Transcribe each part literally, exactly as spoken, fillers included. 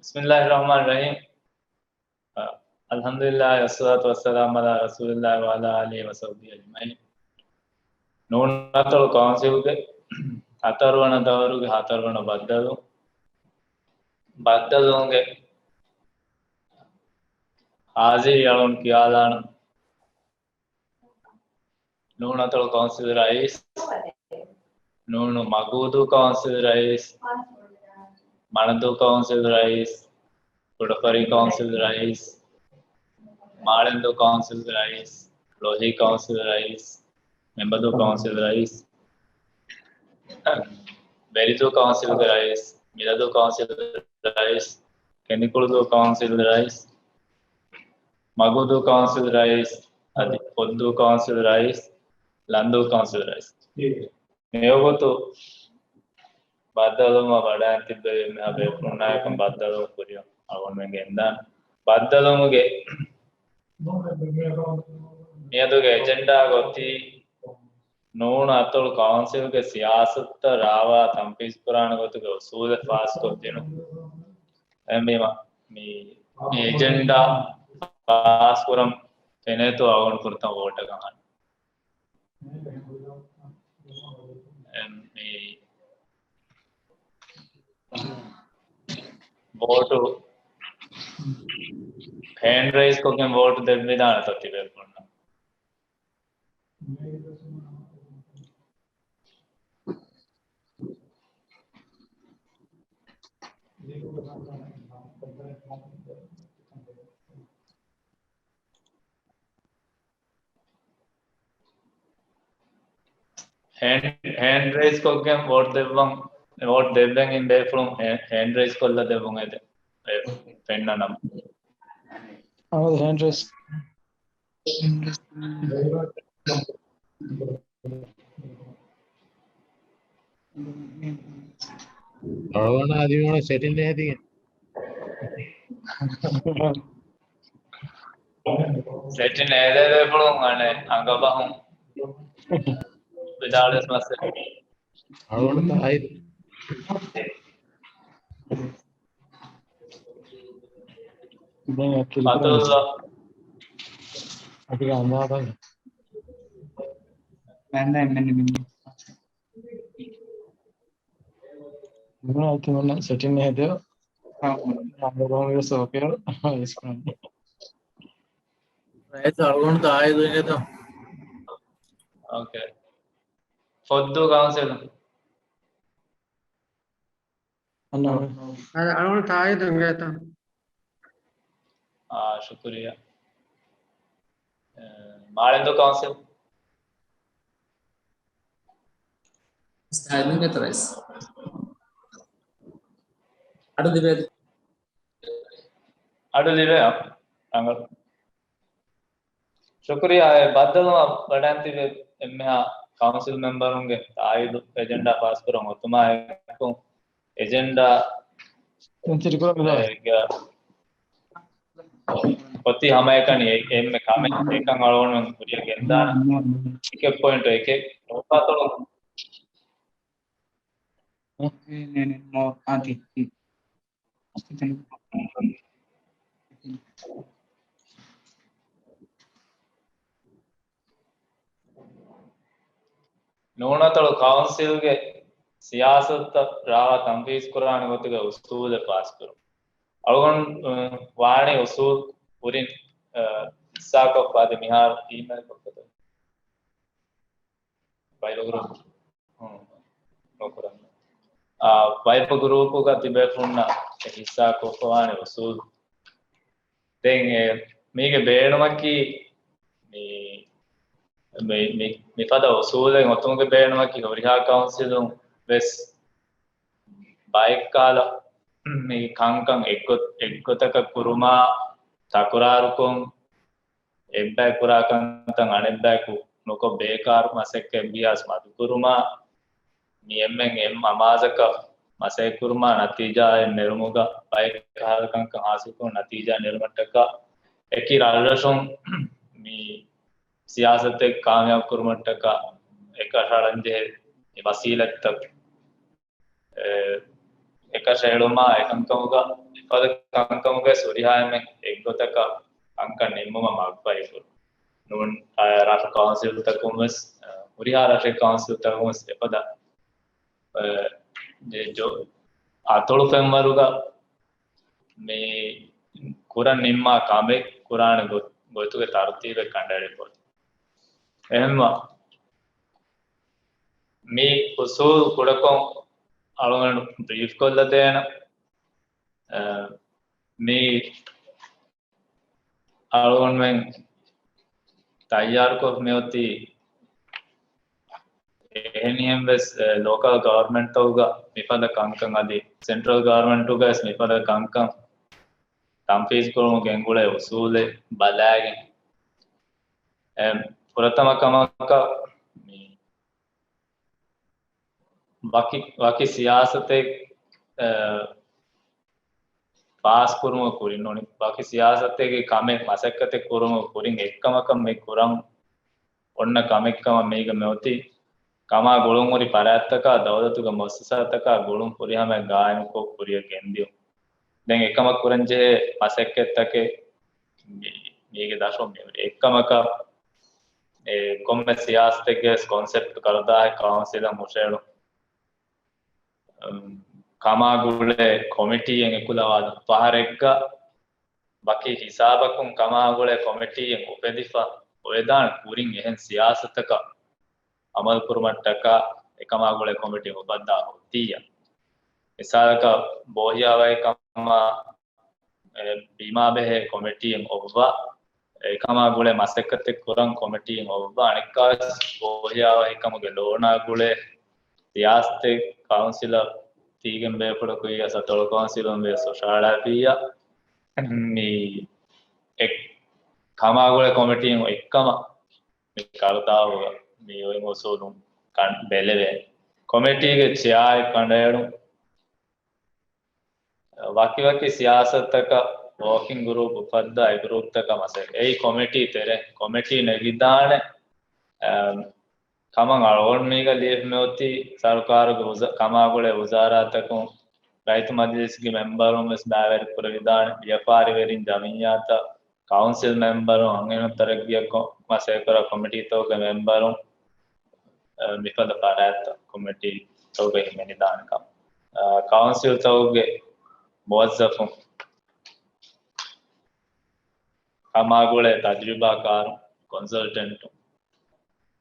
بسم الله الرحمن الرحيم. الحمد لله والصلاة والسلام على رسول الله وعلى آله وصحبه أجمعين. ނޫނަތޮޅު ކައުންސިލްގެ ހަތަރުވަނަ ދައުރުގެ ހަތަރުވަނަ ބައްދަލު، ބައްދަލުވުމުގެ ހާޒިރީ އަޅުން ކިޔާލާނަން. ނޫނަތޮޅު ކައުންސިލް ރައީސް، ނޫނު މަގޫދޫ ކައުންސިލް ރައީސް، މަނަދޫ ކައުންސިލް ރައީސް، ކުޑަފަރީ ކައުންސިލް ރައީސް، މާޅެންދޫ ކައުންސިލް ރައީސް، ޅޮހީ ކައުންސިލް ރައީސް، މެނބަދޫ ކައުންސިލް ރައީސް، ވެލިދޫ ކައުންސިލްގެ ރައީސް، މިލަދޫ ކައުންސިލް ރައީސް، ކެނދިކުޅުދޫ ކައުންސިލް ރައީސް، މަގޫދޫ ކައުންސިލް ރައީސް، އަދި ފޮއްދޫ ކައުންސިލް ރައީސް، ލަންދޫ ކައުންސިލް ރައީސް. މިވަގުތު ބައްދަލުވުމަށް ވަޑައިން ތިއްބެވި އެންމެހާ ބޭފުޅުންނާއެކު ބައްދަލުވުން ކުރިއަށް އަޅުގަނޑުމެން ގެންދާނެ. ބައްދަލުވުމުގެ މިއަދުގެ އެޖެންޑާ ގޮތީ، ނޫނަތޮޅު ކައުންސިލްގެ ސިޔާސަތުތައް ރާވާ ތަންފީޒު ކުރާނެ ގޮތުގެ އުސޫލެއް ފާސްކޮށްދިނުން. އެ މި، މި، މި އެޖެންޑާ ފާސްކުރަން ފެނޭތޯ އަޅުގަނޑު ފުރަތަމަ ވޯޓަކަށް އަހަން. އެ މި ވޯޓު ހޭންޑް ރައިޒް ކޮށްގެން ވޯޓު ދެއްވިދާނެތަ ތިބޭފުޅުންނަށް؟ ހޭންޑް، ހޭންޑް ރައިޒް ކޮށްގެން ވޯޓް ދެއްވަން، ވޯޓް ދެއްވެން އިން ބޭފުޅުން ހޭ-، ހޭންޑް ރައިޒް ކޮށްލަ ދެއްވުން އެދެ. އެ ފެންނަ ނަމަ. އަހަރު ހޭންޑް ރައިޒް. އަޅުގަނޑަށް އަދި މި ސެޓިން ހެދިގެން. ސެޓިން ހެދޭ ބޭފުޅުން އަނެއް އަނގަބަހުން ވިދާޅުވެސް މައްސަލަ. އަޅުގަނޑު ތާއީދު. ދެން އެއް ކިލިކުރަން. ފަތުލްލާ. އަދި އަނދާބަން. މެންނަ މެން މެން. މި އަތި މަންނަ ސެޓިން ހެދެއް. ހާ. އަނދާބަން ވެސް އޯކޭ. ރައީސް އަޅުގަނޑު ތާއީދު އިނގޭތަ؟ އޯކޭ. ފޮއްދޫ ކައުންސިލް. އަންނަ. އަ-، އަޅުގަނޑު ތާއީދު އިނގޭތަ؟ އާ، ޝުކުރިއްޔާ. އެ، މާޅެންދޫ ކައުންސިލް. ތާއީދު އިނގޭތަ ރައީސް؟ އަޑު ލިބޭ. އަޑު ލިބޭ، ރަނގަޅު. ޝުކުރިއްޔާ. އެ ބައްދަލުވުމަށް ވަޑައިން ތިބި އެންމެހާ ކައުންސިލް މެމްބަރުންގެ ތާއީދު އެޖެންޑާ ފާސްކުރަން އޮތުމާ އެކު އެޖެންޑާ، ދެން ތިރިކުރަން މިދާ. އެގަ އޮތީ ހަމައެކަނި އެ-، އެންމެ ކަމެއް އެކަން އަޅުގަނޑުމެން ކުރިއަށް ގެންދާނެ. އެކެއް ޕޮއިންޓު އެކެއް ނުވަތޮޅު. ނޫނަތޮޅު ކައުންސިލްގެ ސިޔާސަތުތައް ރާވާ ތަންފީޒު ކުރާނެ ގޮތުގެ އުސޫލެއް ފާސްކުރުން. އަޅުގަނޑު، އަ، ވާނީ އުސޫލް ކުރިން، އަ، ހިއްސާކޮށްފަ އަދި މިހާރު އީމެއިލް ކޮށްފަ ވައިބަ ގްރޫޕް. ހުން. ނުކުރަން. އާ، ވައިބަ ގްރޫޕުގަ ތިބޭފުޅުންނަށް ހިއްސާ ކޮށްފަވާނެ އުސޫލް. ދެން އެ، މީގެ ބޭނުމަކީ މި، މި، މި، މިފަދަ އުސޫލެއް އޮތުމުގެ ބޭނުމަކީ ހުރިހާ ކައުންސިލުން ވެސް ބައެއްކާލަ މި ކަންކަން އެއްގޮ-، އެއްގޮތަކަށް ކުރުމާ، ތަކުރާރުކޮށް، އެއްބައި ކުރާ ކަންތައް އަނެއްބަޔަކު ނުކޮށް، ބޭކާރު މަސައްކަތް ވިޔަސް މަދުކުރުމާ، މި އެންމެން އެއް އަމާޒަކަށް މަސައްކަތްކުރުމާ، ނަތީޖާއެއް ނެރުމުގަ ބައެއް ކަހަލަ ކަންކަން ހާސިލްކުރުން، ނަތީޖާ ނެރުމަށްޓަކާ އެކި ރަށްރަށުން މި ސިޔާސަތެއް ކާމިޔާބު ކުރުމަށްޓަކާ އެކަށައަޅަންޖެހޭ ވަސީލަތްތައް އެ، އެކަށައެޅުމާ އެކަންކަމުގަ އެފަދަ ކަންކަމުގައި ހުރިހާ އެންމެ އެއްގޮތަކަށް ކަންކަން ނިންމުމަށް މަގުފަހިކުރުން. ނޫން ރަށު ކައުންސިލްތަކުން ވެސް ހުރިހާ ރަށެއް ކައުންސިލްތަކުން ވެސް އެފަދަ އަތޮޅު ފެންވަރުގަ މި ކުރަން ނިންމާ ކަމެއް ކުރާނެ ގޮތުގެ ތަރުތީބެއް ކަނޑައެޅިފަ. އެހެންމަ މި އުސޫލު ކުޑަކޮށް އަޅުގަނޑު ބްރީފް ކޮށްލަދޭނަ. މި އަޅުގަނޑުމެން ތައްޔާރުކޮށް މިއޮތީ އެހެނިހެން ވެސް ލޯކަލް ގަވަރމެންޓްތަކުގަ މިފަދަ ކަންކަން އަދި ސެންޓްރަލް ގަވަރމެންޓުގައި މިފަދަ ކަންކަން ތަންފީޒް ކުރުމުގެ ގެންގުޅޭ އުސޫލެއް ބަލާގެން ފުރަތަމަ ކަމަކަށް މި ވަކި، ވަކި ސިޔާސަތެއް ފާސް ކުރުމުގެ ކުރިން ނޫނީ ވަކި ސިޔާސަތެއްގެ ކަމެއް މަސައްކަތެއް ކުރުމުގެ ކުރިން އެއްކަމަކަށް މި ކުރަން އޮންނަ ކަމެއްކަމަށް މީގަ މިއޮތީ ކަމާ ގުޅުން ހުރި ފަރާތްތަކާ ދައުލަތުގެ މުއައްސަސާތަކާ ގުޅުން ފުރިހަމައަށް ގާއިމުކޮށް ކުރިއަށް ގެންދިޔުން. ދެން އެކަމަށް ކުރަންޖެހޭ މަސައްކަތްތަކެއް މީގެ ދަށުން މި އެއްކަމަކަށް ކޮންމެ ސިޔާސަތެއްގެ ކޮންސެޕްޓް ކަރުދާހެއް ކައުންސިލަށް ހުށައެޅުން. ކަމާގުޅޭ ކޮމިޓީއެއް އެކުލަވާލުން. ފަހަރެއްގަ ވަކި ހިސާބަކުން ކަމާގުޅޭ ކޮމިޓީއެއް އުފެދިފަ އޮވެދާނެ ކުރިން އެހެން ސިޔާސަތަކަށް އަމަލުކުރުމަށްޓަކާ އެކަމާގުޅޭ ކޮމިޓީ އުފައްދާ ހުއްދިއްޔާ. މިސާލަކަށް ބޯހިޔާވަހިކަމާ ބީމާބެހޭ ކޮމިޓީއެއް އޮއްވާ، އެކަމާ ގުޅޭ މަސައްކަތެއް ކުރަން ކޮމިޓީއެއް އޮއްވާ، އަނެއްކާވެސް ބޯހިޔާވަހިކަމުގެ ލޯނާ ގުޅޭ ސިޔާސަތެއް ކައުންސިލަށް ތީގެން ބޭފުޅަކު އިޔަ ސަތޮޅު ކައުންސިލުން ވެސް ހުށަހަޅާފިއްޔާ، މި އެ ކަމާ ގުޅޭ ކޮމިޓީއެއް އޮތްކަމަށް މި ކަރުދާހުގަ މި އޮތް އުސޫލުން ބެލެވޭ. ކޮމިޓީގެ ޗެއާއެއް ކަނޑައެޅުން. ވަކިވަކި ސިޔާސަތަކަށް ވޯކިން ގްރޫޕް އުފައްދާ، އެ ގްރޫޕްތަކަށް މަސައްކަތް. އެއީ ކޮމިޓީ ތެރޭ. ކޮމިޓީ ނެގިދާނެ، އަ، ކަމަށް އަޅުގަނޑު މީގަ ލިޔެފަ މިއޮތީ ސަރުކާރުގެ ވުޒ-، ކަމާގުޅޭ ވުޒާރާތަކުން ރައްޔިތު މަޖިލިސްގެ މެމްބަރުން ވެސް ބައިވެރި ކުރެވިދާނެ. ވިޔަފާރިވެރިން، ޖަމިއްޔާތައް، ކައުންސިލް މެމްބަރުން، އަންހެނުން ތަރައްގީއަށް ކޮ-، މަސައްކަތްކުރާ ކޮމިޓީތަކުގެ މެމްބަރުން، އަ، މިފަދަ ފަރާތްތައް ކޮމިޓީތަކުގައި ހިމެނިދާނެ ކަމަށް. އަ، ކައުންސިލްތަކުގެ މުވައްޒަފުން، ކަމާގުޅޭ ތަޖުރިބާކާރުން، ކޮންސަލްޓެންޓުން.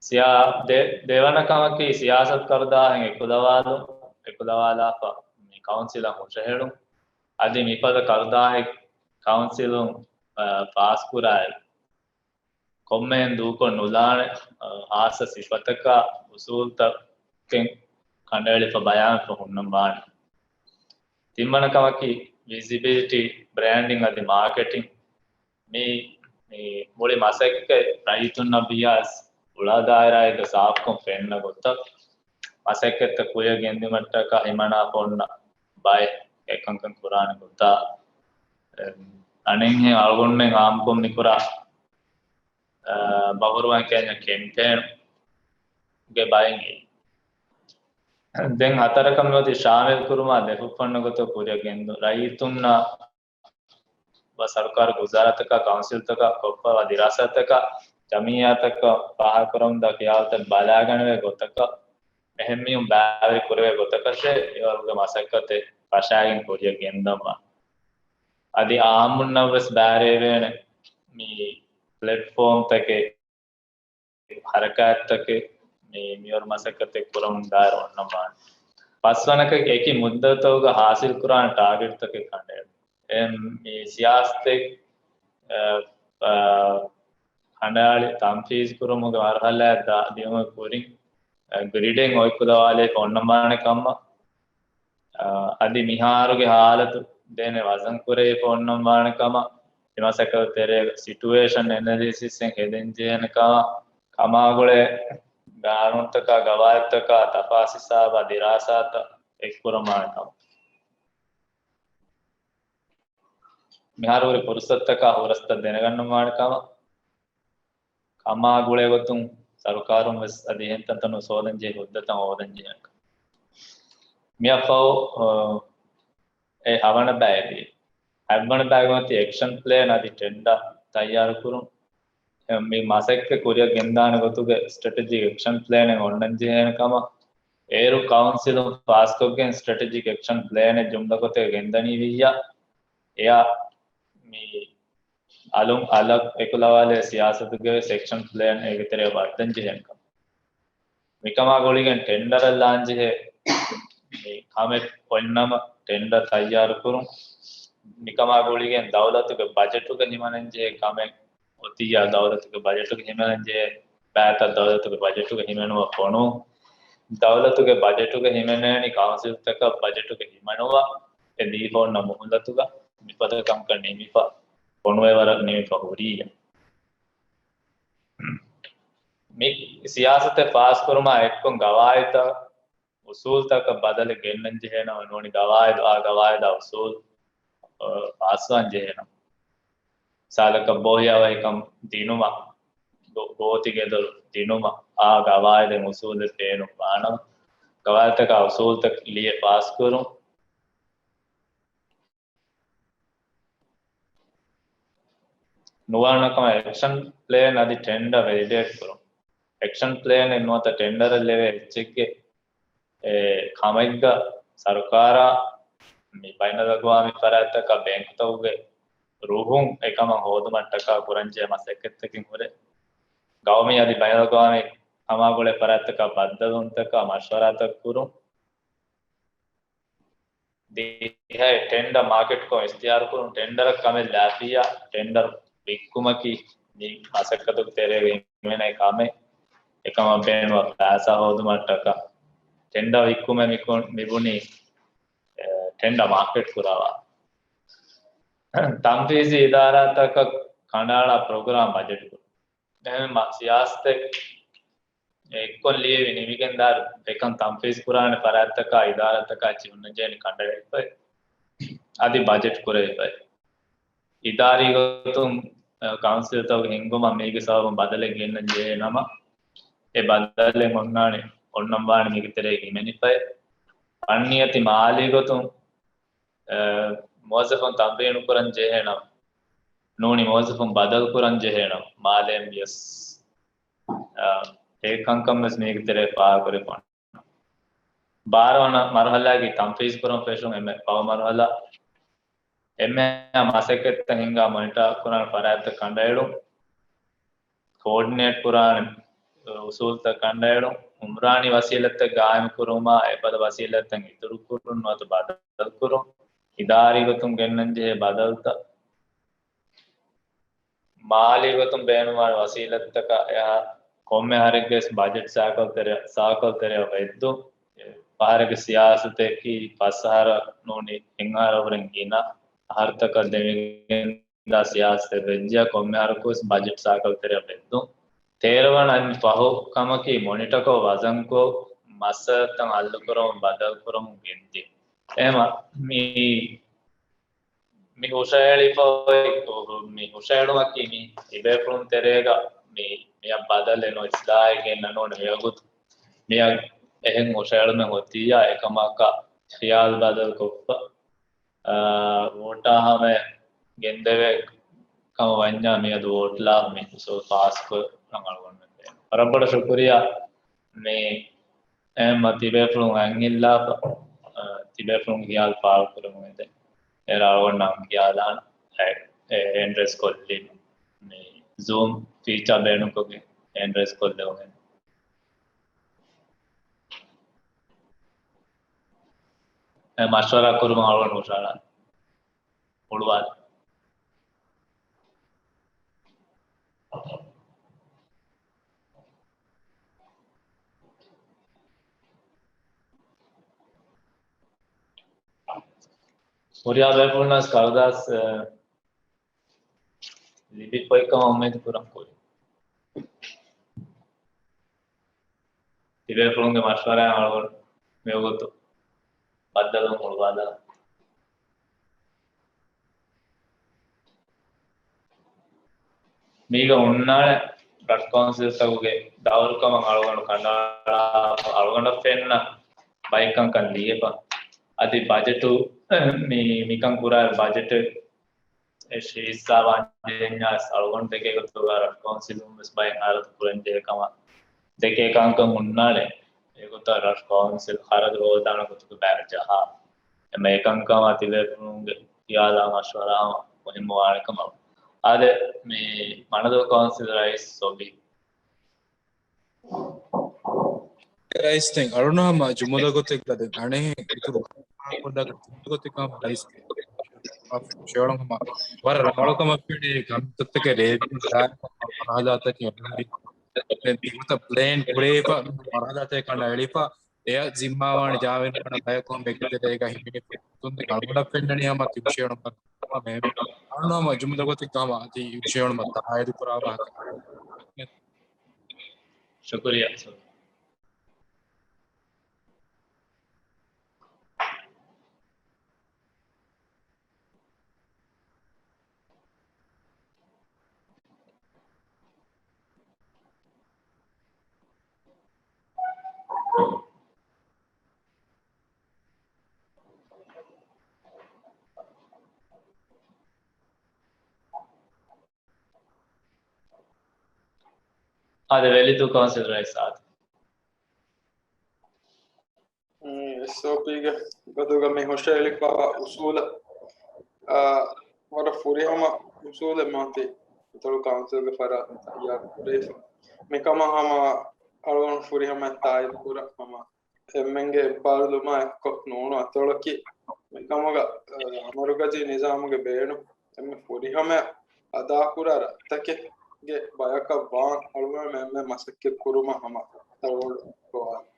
ސިޔާ-، ދެ-، ދެވަނަ ކަމަކީ ސިޔާސަތު ކަރުދާހެއް އެކުލަވާލު-، އެކުލަވާލާފަ މި ކައުންސިލަށް ހުށަހެޅުން. އަދި މިފަދަ ކަރުދާހެއް ކައުންސިލުން، އަ، ފާސްކުރާއިރު، ކޮންމެހެން ދޫކޮށް ނުލާނެ، އަ، ހާއްސަ ސިފަތަކާ އުސޫލުތަކެއް ކަނޑައެޅިފަ ބަޔާންކޮށް ހުންނަން ވާނެ. ތިންވަނަ ކަމަކީ ވިޒިބިލިޓީ، ބްރޭންޑިން އަދި މާކެޓިން. މި، މި މުޅި މަސައްކަތް ރައްޔިތުންނަށް ވިޔަސް އުޅާ ދާއިރާއެއްގަ ސާފުކޮށް ފެންނަ ގޮތަށް މަސައްކަތްތައް ކުރިއަށް ގެންދިއުމަށްޓަކާ ހިމަނާފަ އޮންނަ ބައެއް އެކަންކަން ކުރާނެ ގޮތާ، އެ، އަނެއްހެން އަޅުގަނޑުމެން އާއްމުކޮށް މިކުރާ، އަ، ބަހުރުވަން ކެންޏަ ކެމްޕޭންގެ ބައެއް އެއީ. ދެން ހަތަރަކަށް މިއޮތީ ޝާމިލް ކުރުމާ ދެފުށްފަންނަ ގޮތަށް ކުރިއަށް ގެންދުން. ރައްޔިތުންނާ ސަރުކާރުގެ ވުޒާރާތަކާ ކައުންސިލްތަކާ ކޮށްފަވާ ދިރާސާތަކާ ޖަމިއްޔާތަކަށް ފާހަގަކުރަމުންދާ ޚިޔާލުތައް ބަލާގަނެވޭ ގޮތަކަށް އެހެންމީހުން ބައިވެރި ކުރެވޭ ގޮތަކަށޭ އިވަރުގެ މަސައްކަތެއް ފަށާގެން ކުރިއަށް ގެންދަންވާނެ. އަދި އާއްމުންނަށްވެސް ބައިވެރިވޭނެ މި ޕްލެޓްފޯމްތަކެއް، ހަރަކާތްތަކެއް މި މިވަރު މަސައްކަތެއް ކުރަމުން ދާއިރު އޮންނަން ވާނެ. ފަސްވަނަކަށް އެކި މުއްދަތުގަ ހާސިލް ކުރާނެ ޓާގެޓްތަކެއް ކަނޑައެޅުން. އެ، މި ސިޔާސަތެއް، އެ، އެ، ކަނޑައަޅި ތަންފީޒް ކުރުމުގެ މަރުހަލާއަށް ދާ ދިޔުމުގެ ކުރިން، އެ، ގްރިޑެއް އޮތްކުލަވާލެވިފަ އޮންނަން ވާނެ ކަމަށް، އަ، އަދި މިހާރުގެ ހާލަތު ދޭނެ ވަޒަން ކުރެވިފަ އޮންނަން ވާނެ ކަމަށް، މި މަސައްކަތު ތެރޭގަ ސިޓުއޭޝަން އެނަލިސިސްއެއް ހެދެން ޖެހޭނެ ކަމަށް، ކަމާގުޅޭ ގާނޫނުތަކާ، ގަވާއިދުތަކާ، ތަފާސް ހިސާބާ، ދިރާސާތައް އެއްކުރަން ވާނެ ކަމަށް. މިހާރު ހުރި ފުރުސަތުތަކާ ހުރަސްތައް ދެނެގަންނަން ވާނެ ކަމަށް، ކަމާ ގުޅޭ ގޮތުން ސަރުކާރުން ވެސް އަދި އެހެން ތަންތަނުން ހޯދަން ޖެހޭ ހުއްދަތައް ހޯދަން ޖެހޭނެ. މިއަށްފަހު، އަ، އެ ހަވަނަ ބައި ވީ. ހަތްވަނަ ބައިގަ މި އެކްޝަން ޕްލޭން އަދި ޓެންޑަރ ތައްޔާރު ކުރުން. މި މަސައްކަތް ކުރިއަށް ގެންދާނެ ގޮތުގެ ސްޓްރެޓެޖިކް އެކްޝަން ޕްލޭނެއް އޮންނަން ޖެހޭނެ ކަމަށް އޭރު ކައުންސިލުން ފާސްކޮށްގެން ސްޓްރެޓެޖިކް އެކްޝަން ޕްލޭނެއް ޖުމްލަކޮށް ގެންދަނީ ވިއްޔާ، އެއާ މި އަލުން އަލަށް އެކުލަވާލޭ ސިޔާސަތުގެ ސެކްޝަން ޕްލޭން އޭގެ ތެރެއަށް ވައްދަން ޖެހޭނެ ކަމަށް. މިކަމާ ގުޅިގެން ޓެންޑަރަށް ލާން ޖެހޭ މި ކަމެއް އޮންނަމަ ޓެންޑަރ ތައްޔާރު ކުރުން. މިކަމާ ގުޅިގެން ދައުލަތުގެ ބަޖެޓުގަ ހިމަނަން ޖެހޭ ކަމެއް އޮތިއްޔާ ދައުލަތުގެ ބަޖެޓުގަ ހިމަނަން ޖެހޭ ބައިތައް ދައުލަތުގެ ބަޖެޓުގަ ހިމެނުމަށް ފޮނުވުން. ދައުލަތުގެ ބަޖެޓުގަ ހިމެނޭނީ ކައުންސިލްތަކަށް ބަޖެޓުގަ ހިމަނުމަށް އެ ދީފަ އޮންނަ މުހުލަތުގަ މިފަދަ ކަމަކަށް ނިމިފަ ފޮނުވޭ ވަރަށް ނިމިފަ ހުރީއެއް. މި ސިޔާސަތެއް ފާސްކުރުމާ އެއްކޮށް ގަވާއިދުތައް އުސޫލްތަކަށް ބަދަލެއް ގެންނަން ޖެހޭނަމަ ނޫނީ ގަވާއިދު އާ ގަވާއިދާ އުސޫލް، އަ، ފާސްވާން ޖެހޭނަމަ. މިސާލަކަށް ބޯހިޔާވަހިކަން ދިނުމަށް، ގޯ-، ގޯތި ގެދޮރު ދިނުމަށް އާ ގަވާއިދެއް އުސޫލެއް ބޭނުން ވާނަމަ، ގަވާއިދުތަކާ އުސޫލްތައް ލިޔެ ފާސްކުރުން. ނުވާނަކަމަށް އެކްޝަން ޕްލޭން އަދި ޓެންޑަރ ވެލިޑޭޓް ކުރުން. އެކްޝަން ޕްލޭނެއް ނުވަތަ ޓެންޑަރެއް ލެވޭ އެއްޗެއްގެ އެ ކަމެއްގަ ސަރުކާރާ މި ބައިނަލްއަގްވާމީ ފަރާތްތަކާ ބޭންކުތަކުގެ ރުހުން އެކަމަށް ހޯދުމަށްޓަކާ ކުރަންޖެހޭ މަސައްކަތްތަކެއް ހުރޭ. ގައުމީ އަދި ބައިނަލްއަގްވާމީ ކަމާގުޅޭ ފަރާތްތަކާ ބައްދަލުވުންތަކާ މަޝްވަރާތައް ކުރުން. ދިހައެއް، ޓެންޑަ މާކެޓްކޮށް އިސްތިހާރުކުރުން. ޓެންޑަރަށް ކަމެއް ލާފިއްޔާ، ޓެންޑަރ ވިއްކުމަކީ މި މަސައްކަތުގެ ތެރޭގަ ހިމެނޭ ކަމެއް. އެކަމަށް ބޭނުންވާ ފައިސާ ހޯދުމަށްޓަކާ ޓެންޑަ ވިއްކުމެއް މި ކު-، މި ބުނީ، އެ، ޓެންޑަ މާކެޓް ކުރައްވާ. ތަންފީޒީ އިދާރާތަކަށް ކަނޑައަޅާ ޕްރޮގްރާމް ބަޖެޓް ކުރުން. އެހެން މަ-، ސިޔާސަތެއް އެއްކޮށް ލިޔެވި ނިމިގެންދާއިރު އެކަން ތަންފީޒް ކުރާނެ ފަރާތްތަކާ އިދާރާތަކާ އެއްޗެއް ހުންނަންޖެހޭނެ ކަނޑައެޅިފައި، އަދި ބަޖެޓް ކުރެވިފައި. އިދާރީ ގޮތުން، އަ، ކައުންސިލްތަކުގެ ހިންގުމަށް މީގެ ސަބަބުން ބަދަލެއް ގެންނަން ޖެހޭ ނަމަ، އެ ބަދަލެއް އޮންނާނެ، އޮންނަން ވާނެ މީގެ ތެރޭގަ ހިމެނިފައި. ފަންނީ އަދި މާލީ ގޮތުން، އަ، މުވައްޒަފުން ތަމްރީނު ކުރަން ޖެހޭ ނަމަ، ނޫނީ މުވައްޒަފުން ބަދަލު ކުރަން ޖެހޭ ނަމަ، މާލޭން ވިޔަސް އާ، އެ ކަންކަން ވެސް މީގެ ތެރޭ ފާހަގަކުރެވިފަ. ބާރަ ވަނަ މަރުހަލާގެ ތަންފީޒް ކުރަން ފެށުން އެންމެ ފަހު މަރުހަލާ. އެންމެހާ މަސައްކަތްތައް ހިންގާ މޮނިޓާ ކުރާނެ ފަރާތްތައް ކަނޑައެޅުން. ކޯޑިނޭޓް ކުރާނެ އުސޫލްތައް ކަނޑައެޅުން. އުމްރާނީ ވަސީލަތްތައް ގާއިމު ކުރުމާ، އެފަދަ ވަސީލަތްތައް އިތުރު ކުރުން ނުވަތަ ބަދަލު ކުރުން. އިދާރީ ގޮތުން ގެންނަން ޖެހޭ ބަދަލުތައް. މާލީ ގޮތުން ބޭނުންވާނެ ވަސީލަތްތަކާ އެހާ ކޮންމެ އަހަރެއްގެ ވެސް ބަޖެޓް ސައިކަލް ތެރެ، ސައިކަލް ތެރެއަށް ވެއްދުން. ފަހަރެއްގެ ސިޔާސަތަކީ ފަސް އަހަރަށް ނޫނީ އެއް އަހަރަށްވުރެން ގިނަ އަހަރުތަކަށް ދެމިގެންދާ ސިޔާސަތެއް ވެއްޖެޔާ، ކޮންމެ އަހަރަކު ވެސް ބަޖެޓް ސައިކަލް ތެރެއަށް ވެއްދުން. ތޭރަ ވަނަ އެންމެ ފަހު ކަމަކީ މޮނިޓަކޮށް ވަޒަންކޮށް މައްސަލަތައް ހައްލުކުރަމުން ބަދަލުކުރަމުން ގެންދިޔުން. އެހެމަ މި މި ހުށަހެޅިފަ އޮތް، މި ހުށަހެޅުމަކީ މި ތިބޭފުޅުން ތެރޭގަ މި، މިއަށް ބަދަލެއް ނު އިސްލާހެއް ގެންނަން އޯން މިވަގުތު. މިއަށް އެހެން ހުށަހެޅުމެއް އޮތިއްޔާ އެކަމަކަށް ޚިޔާލު ބަދަލުކޮށްފަ، އާ، ވޯޓާ ހަމަޔަށް ގެންދެވޭ ކަމަށް ވަންޏާ މިއަދު ވޯޓްލާ މި އުސޫލް ފާސްކޮށް ރަނގަޅު ވަންނަން. ވަރަށް ބޮޑަށް ޝުކުރިއްޔާ. މި އެހެންމަ ތިބޭފުޅުން އަތް އިއްލާފަ، އަ، ތިބޭފުޅުން ޚިޔާލު ފާޅުކުރަމުން އެދެން. އޭރު އަޅުގަނޑަށް ޚިޔާލާން އެ، އެ ހޭންޑް ރޭސް ކޮށްލީ މި ޒޫމް ފީޗާ ބޭނުންކޮށްގެން ހޭންޑް ރޭސް ކޮށްލެވުން. އެ މަޝްވަރާ ކުރުމަށް އަޅުގަނޑު ހުށަހަޅާ. ހުޅުވާލި. ހުރިހާ ބޭފުޅުންނަށް ކަރުދާސް، އަ، ލިބިފައިކަމަށް އުއްމީދު ކުރަން ކުރި. ތިބޭފުޅުންގެ މަޝްވަރާއިން އަޅުގަނޑު މިވަގުތު ބައްދަލުވުން ހުޅުވާލާ. މީގަ ހުންނާނެ ރަށް ކައުންސިލްތަކުގެ ދައުރު ކަމަށް އަޅުގަނޑު ކަނޑައަޅާފަ، އަޅުގަނޑަށް ފެންނަ ބައެއްކަންކަން ލިޔެފަ. އަދި ބަޖެޓު، މި، މިކަން ކުރާ ބަޖެޓެއް އެ ހިއްސާވާން ޖެހެންޏާ އަޅުގަނޑު ދެކޭ ގޮތުގަ ރަށު ކައުންސިލުން ވެސް ބައެއް ހަރަދު ކުރަން ޖެހޭ ކަމަށް ދެކޭ ކަންކަން ހުންނާނެ. އެގޮތަށް ރަށު ކައުންސިލް ހަރަދު ހޯދާނެ ގޮތުގެ ބައި ޖަހާ. އެމަ އެކަންކަމާ ތިބޭފުޅުންގެ ޚިޔާލާ މަޝްވަރާ މުހިންމު ވާނެ ކަމަށް. އާދެ، މި މަނަދޫ ކައުންސިލް ރައީސް ސޮބީ. ރައީސް ދެން އަޅުނަހަމަ ޖުމުލަ ގޮތެއްގަ ދެން އަނެއް އިތުރު ކޮށްދާ ޖުމުލަ ގޮތެއް ކަމަށް ރައީސް ޝޭޅުން ހަމަ ވަރަށް ރަނގަޅު ކަމަށް ފެނޭ ކަންތައްތަކެއް ރޭވި ދާއިރު މަރުހަލާތަކެއް އެބަހުރި. ދެން ދިގުތަ ޕްލޭން ކުރެވިފަ މަރުހަލާތަކެއް ކަނޑައެޅިފަ އެއަށް ޒިންމާވާން ޖާވިން ކަނޑަ ބަޔަކު މެގެ ދެރޭގަ ހިމެނިފަ ތުންދެ އަޅުގަނޑަށް ފެންނަނީ ހަމަ ތި ޝޭޅުން ހަމަ އަޅުނަހަމަ ޖުމުލަ ގޮތެއްގަ ހަމަ ތި ޝޭޅުން ތާއީދު ކުރާ ވާހަކަ. ޝުކުރިއްޔާ. އާދެ، ވެލިދޫ ކައުންސިލް ރައީސް އާދެ. އެސްއޯޕީގެ ގޮތުގަ މި ހުށައެޅިފައިވާ އުސޫލަށް، އާ، ވަރަށް ފުރިހަމަ އުސޫލެއް މާތި އަތޮޅު ކައުންސިލްގެ ފަރާތުން ތައްޔާރު ކުރެވިފަ. މިކަމަށް ހަމަ އަޅުގަނޑު ފުރިހަމައަށް ތާއީދު ކުރަން ހަމަ އެންމެންގެ އެއްބާރުލުމާ އެއްކޮށް ނޫނު އަތޮޅަކީ މިކަމުގަ، އަ، އަމަރުގަޒީ ނިޒާމުގެ ބޭނުން އެންމެ ފުރިހަމަޔަށް އަދާކުރާ ރަށްތަކެއްގެ ބަޔަކަށް ވާން އަޅުގަނޑުމެން އެންމެ މަސައްކަތް ކުރުމަށް ހަމަ އަޅުގަނޑު ގޮވާލި.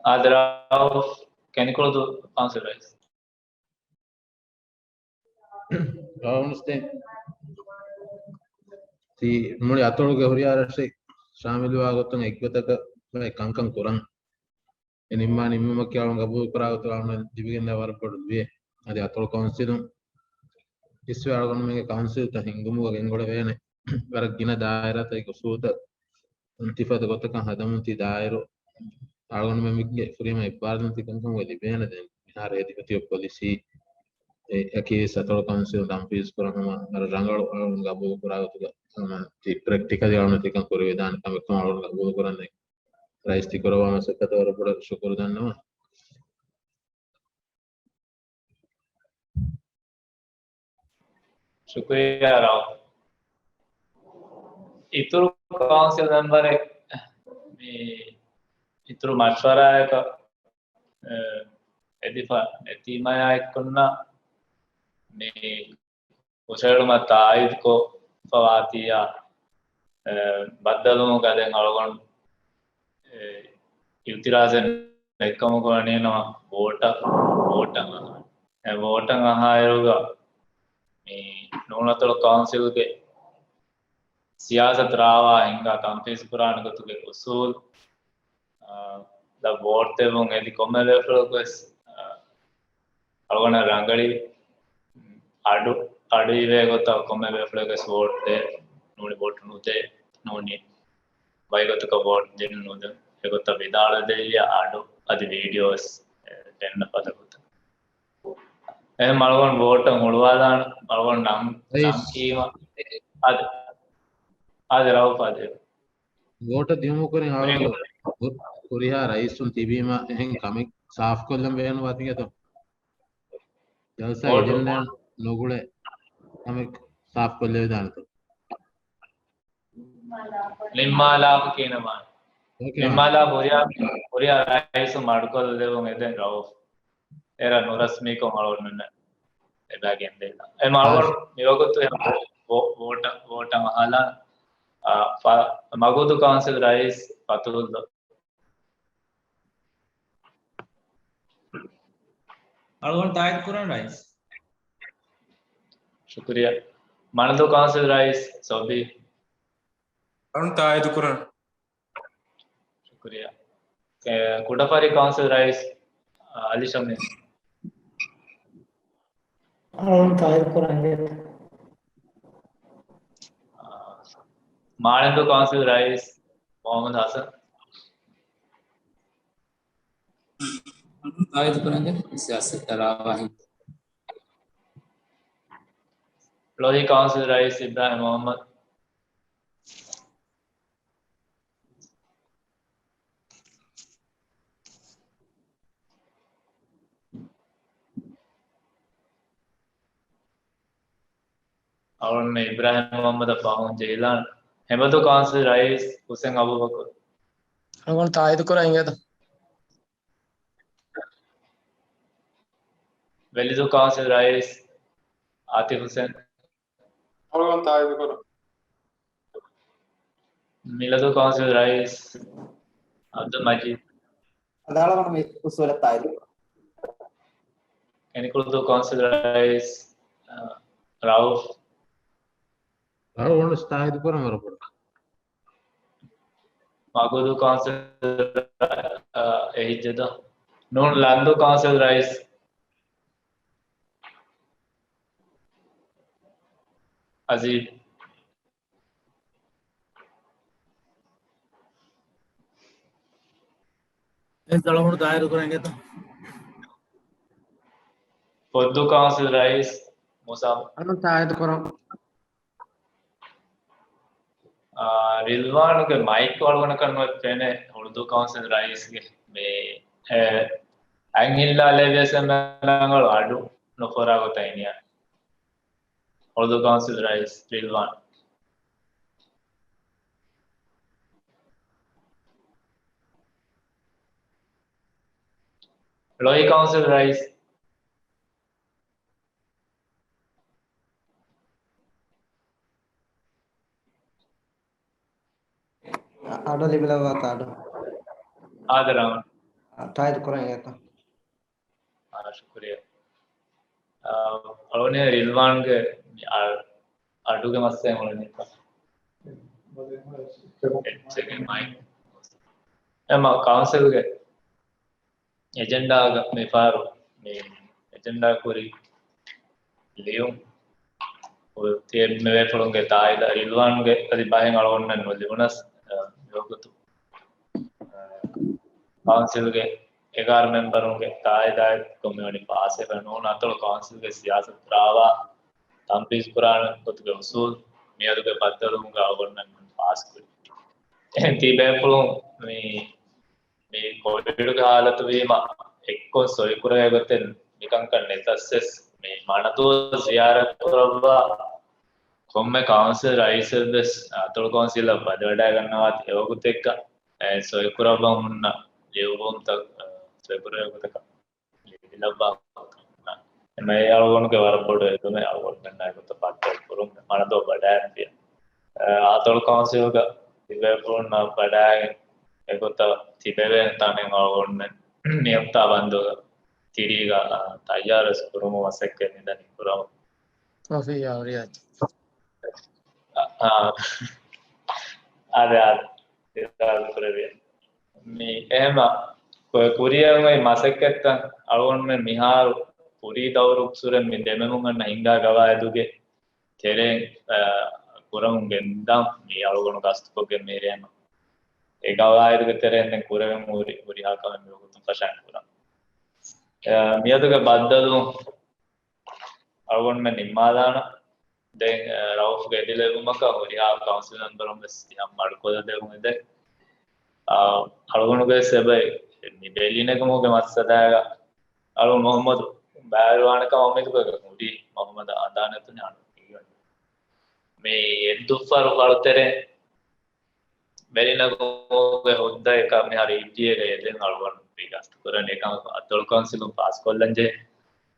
އާދެ، ރައޫފް ކެނދިކުޅުދޫ ކައުންސިލް ރައީސް. ރައޫފް ދެން ތި މުޅި އަތޮޅުގެ ހުރިހާ ރަށެއް ޝާމިލުވާ ގޮތުން އެއްގޮތަކަށް ކަންކަން ކުރަން. އެ ނިންމާ ނިންމުމަކީ އަޅުން ގަބޫލު ކުރާ ގޮތުގަ އަޅުން ލިބިގެންދާ ވަރަށް ބޮޑު ލުޔެއް. އަދި އަތޮޅު ކައުންސިލުން އިސްވެ އަޅުގަނޑުމެންގެ ކައުންސިލްތައް ހިންގުމުގަ ގެންގުޅެވޭނެ ވަރަށް ގިނަ ދާއިރާތަކެއް އުސޫލުތައް ތިފަދަ ގޮތަކަށް ހަދަމުން ތި ދާއިރު އަޅުގަނޑުމެންގެ ފުރިހަމަ އެއްބާރުލުން ތި ކަންކަމުގަ ލިބޭނެ. ދެން މިހާރު ހެދިފަ ތިބި ޕޮލިސީ އެ، އެކީ އަތޮޅު ކައުންސިލް ތަންފީޒު ކުރަން ހަމަ ވަރަށް ރަނގަޅު އަޅުގަނޑު ގަބޫލު ކުރާ ގޮތުގަ ހަމަ ތި ޕްރެކްޓިކަލީ އަޅުގަނޑު ތިކަން ކުރެވިދާނެ ކަމެއް ކަމަށް އަޅުގަނޑު ގަބޫލު ކުރަން. ރައީސް ތި ކުރައްވާ މަސައްކަތަށް ވަރަށް ބޮޑަށް ޝުކުރު ދަންނަވަން. ޝުކުރިއްޔާ ރައޫފް. އިތުރު ކައުންސިލް މެމްބަރެއް މި އިތުރު މަޝްވަރާއަކަށް އެ، އެދިފަ ނެތީމަޔާ އެއްކޮށްނަ މި ހުށަހެޅުމަށް ތާއީދުކޮށްފަވާތީއާ، އެ، ބައްދަލުވުމުގަ ދެން އަޅުގަނޑު، އެ، އިއުތިރާޒެއް ނެތްކަމަކު ވަނީނަމަ ވޯޓަށް، ވޯޓަށް އަހާ. އެ، ވޯޓަށް އަހާއިރުގަ މި ނޫނަތޮޅު ކައުންސިލްގެ ސިޔާސަތު ރާވާ ހިންގާ ތަންފީޒު ކުރާނެ ގޮތުގެ އުސޫލް، އާ، ދަށް ވޯޓް ދެއްވުން އެދި ކޮންމެ ބޭފުޅަކު ވެސް، އާ، އަޅުގަނޑަށް ރަނގަޅީ އަޑު، އަޑު އިވޭ ގޮތަށް ކޮންމެ ބޭފުޅެއް ވެސް ވޯޓް ދޭ، ނޫނީ ވޯޓް ނުދޭ، ނޫނީ ބައިގޮތަކަށް ވޯޓް ދިނުން ނުދޭ. އެގޮތަށް ވިދާޅުވެދެއްޔާ އަޑު އަދި ވީޑިއޯ ވެސް، އެ، ފެންނަ ފަދަ ގޮތަށް. އެހެން އަޅުގަނޑު ވޯޓަށް ހުޅުވާލާނަން، އަޅުގަނޑު ނަން، ރައީސް. ނަން ކީމަ. އާދެ. އާދެ، ރައޫފް އާދެ. ވޯޓަށް ދިއުމުގެ ކުރިން އަޅުގަނޑު ހު-، ހުރިހާ ރައީސުން ތިބީމަ އެހެން ކަމެއް ސާފުކޮށްލަން ބޭނުންވާތީގެތޯ؟ ޖަލްސާ ވޯޓު. އެޖެންޑާއިން ނުގުޅޭ ކަމެއް ސާފުކޮށްލެވިދާނެތޯ؟ ނިންމާލާ ކިޔަން ވާނެ. ނިންމާލާ ހުރިހާ، ހުރިހާ ރައީސު މަޑުކޮށްލެވުން އެދެން ރައޫފް. އޭރަށް ނުރަސްމީކޮށް އަޅުގަނޑުމެންނަށް އެބަ ގެންދޭތާ. އެ މަ އަޅުގަނޑު މިވަގުތު އެ ވޯ-، ވޯ-، ވޯޓަށް، ވޯޓަށް އަހާލާން. އާ، ފަ-، މަގޫދޫ ކައުންސިލް ރައީސް ފަތުހުއްލޯ. އަޅުގަނޑު ތާއީދު ކުރަން ރައީސް. ޝުކުރިއްޔާ. މަނަދޫ ކައުންސިލް ރައީސް ސޮބީ. އަޅުގަނޑު ތާއީދު ކުރަން. ޝުކުރިއްޔާ. އެ، ކުޑަފަރި ކައުންސިލް ރައީސް، އަ، އަލީ ޝަމީމް. އަޅުގަނޑު ތާއީދު ކުރަން އެނގޭތަ؟ އަ، މާޅެންދޫ ކައުންސިލް ރައީސް މުހައްމަދު ހަސަން. އަޅުގަނޑު ތާއީދު ކުރަން އެނގޭތަ؟ ސިޔާސަތު ރާވާހިން. ޅޮހި ކައުންސިލް ރައީސް އިބްރާހިމް މުހައްމަދު. އަޅުގަނޑުމެން އިބްރާހިމް މުހައްމަދަށް ފަހުން ޖެހިލާން. ހެނބަދޫ ކައުންސިލް ރައީސް ހުސެން އަބޫބަކުރު. އަޅުގަނޑު ތާއީދު ކުރަން އެނގޭތަ؟ ވެލިދޫ ކައުންސިލް ރައީސް އާތިފް ހުސެން. އަޅުގަނޑު ތާއީދު ކުރަން. މިލަދޫ ކައުންސިލް ރައީސް އަބްދުލް މަޖީދު. އަދި އަޅުގަނޑު މި އުސޫލަށް ތާއީދު ކުރަން. ކެނދިކުޅުދޫ ކައުންސިލް ރައީސް، އަ، ރައޫފް. އަޅުގަނޑު ތާއީދު ކުރަން ވަރަށް ބޮޑަށް. މަގޫދޫ ކައުންސިލް، އަ، އެހިއްޖެދޯ. ނޫން ލަންދޫ ކައުންސިލް ރައީސް އަޒީޒް. އެ އަޅުގަނޑު ތާއީދު ކުރަން އެނގޭތަ؟ ފޮއްދޫ ކައުންސިލް ރައީސް މޫސާ. އަޅުގަނޑު ތާއީދު ކުރަން. އާ، ރިލްވާނުގެ މައިކް އަޅުގަނޑަކަށް ނުފެނޭ. ހުޅުދޫ ކައުންސިލް ރައީސްގެ މި، އެ، އަތް ހިއްލާލެވިޔަސް އެންމެ ރަނގަޅު އަޑު ނުފޯރާ ގޮތަށް އިނިއްޔާ. ހުޅުދޫ ކައުންސިލް ރައީސް ރިލްވާން. ޅޮހި ކައުންސިލް ރައީސް. އަ-، އަޑު ލިބިލައްވާތަ އަޑު؟ އާދެ ރަހުމަތް. އަ، ތާއީދު ކުރަން އެނގޭތަ؟ އާ، ޝުކުރިއްޔާ. އާ، އަޅުގަނޑު ރިލްވާންގެ މި އަ-، އަޑުގެ މައްސަލަ އުޅެނީތަ؟ އެއްޗެއްގެ މައި. އެމަ ކައުންސިލްގެ އެޖެންޑާގަ މިފަހަރު މި އެޖެންޑާ ކުރި ލިޔުން ތި އެންމެ ބޭފުޅުންގެ ތާއީދަށް ރިލްވާންގެ އަދި ބަހެއް އަޅުގަނޑުމެން ނުލިބުނަސް، އަ، މިވަގުތު، އަ، ކައުންސިލްގެ އެގާރަ މެމްބަރުންގެ ތާއީދާއެކު މިވަނީ ފާސްވެފަ ނޫން. އަތޮޅު ކައުންސިލްގެ ސިޔާސަތު ރާވާ ތަންފީޒު ކުރާނެ ގޮތުގެ އުސޫލް މިއަދުގެ ބައްދަލުވުމުގަ އަޅުގަނޑުމެން ފާސް ކުރީ. އެހެން ތި ބޭފުޅުން މި މި ކޮވިޑުގެ ހާލަތު ވީމަ، އެއްކޮށް ސޮއިކުރެވޭ ގޮތެއް މިކަންކަން ނެތަސްވެސް، މި މަނަދޫ ޒިޔާރަތް ކުރައްވާ ކޮންމެ ކައުންސިލް ރައީސެއްވެސް އަތޮޅު ކައުންސިލަށް ބަލިވަޑައިގަންނަވާތި އެވަގުތެއްގަ، އެ، ސޮއިކުރައްވަމުންނަ ލިޔުއްވުންތައް، އެ، ސޮއިކުރެވޭ ގޮތަކަށް ލިބިލައްވާ. އެމަ އެ އަޅުގަނޑުގެ ވަރަށް ބޮޑު އެދުމެއް އަޅުގަނޑުމެންނާ ގޮތަށް ބައްދަލު ކުރުން މަނަދޫ ބަޑާއިފި. އަތޮޅު ކައުންސިލްގަ ތިބޭފުޅުންނާ ބަޑާއިގެން އެގޮތަށް ތިބެވޭނެ ތަނެއް އަޅުގަނޑުމެން މި ހަފްތާ ބަންދުގަ ތިރީގަ، އާ، ތައްޔާރުވެސް ކުރުމުގެ މަސައްކަތް މިދަނީ ކުރަމުން. ސޮފިއްޔާ ރިޔާޒް. އާ، އާދެ، އާދެ. މި އެހެމަ ކުރިއަށް އޮތް މަސައްކަތްތައް އަޅުގަނޑުމެން މިހާރު ކުރީ ދައުރު އުސޫލެއް މި ދެމެމުން އަންނަ ހިންގާ ގަވާއިދުގެ ތެރެއިން، އާ، ކުރަމުން ގެންދާން މި އަޅުގަނޑު ގަސްތުކޮށްގެން މިހިރީ އެހެމަ. އެ ގަވާއިދުގެ ތެރެއިން ދެން ކުރެވެން ހުރި، ހުރިހާ ކަމެއް މިވަގުތުން ފަށާން ކުރަން. އާ، މިއަދުގެ ބައްދަލު އަޅުގަނޑުމެން ނިންމާލާނަން. ދެން، އަ، ރައޫފްގެ އެދިލެވުމަކަށް ހުރިހާ ކައުންސިލް މެމްބަރުން ވެސް ތިހަމަ މަޑުކޮށްލަދެވުން އެދެން. އަ، އަޅުގަނޑުގެ ސެބައި މި ބެލިނެގުމުގެ މައްސަލާގަ އަޅު މުހައްމަދު ބައިވެރިވާނެކަމަށް އުއްމީދުކޮށް ހުރީ މުހައްމަދަށް އަނދާނެތުނި އަޅު މީގަނޑު. މި އެއްދުއްފަރު ފަޅުތެރޭ ވެލިނަގުމުގެ ހުއްދައަކަށް މިހާރު އީޕީއޭގަ އެދެން އަޅުގަނޑު މި ގަސްތު ކުރަނީ. އެކަމަކު އަތޮޅު ކައުންސިލުން ފާސްކޮށްލަންޖެހޭ.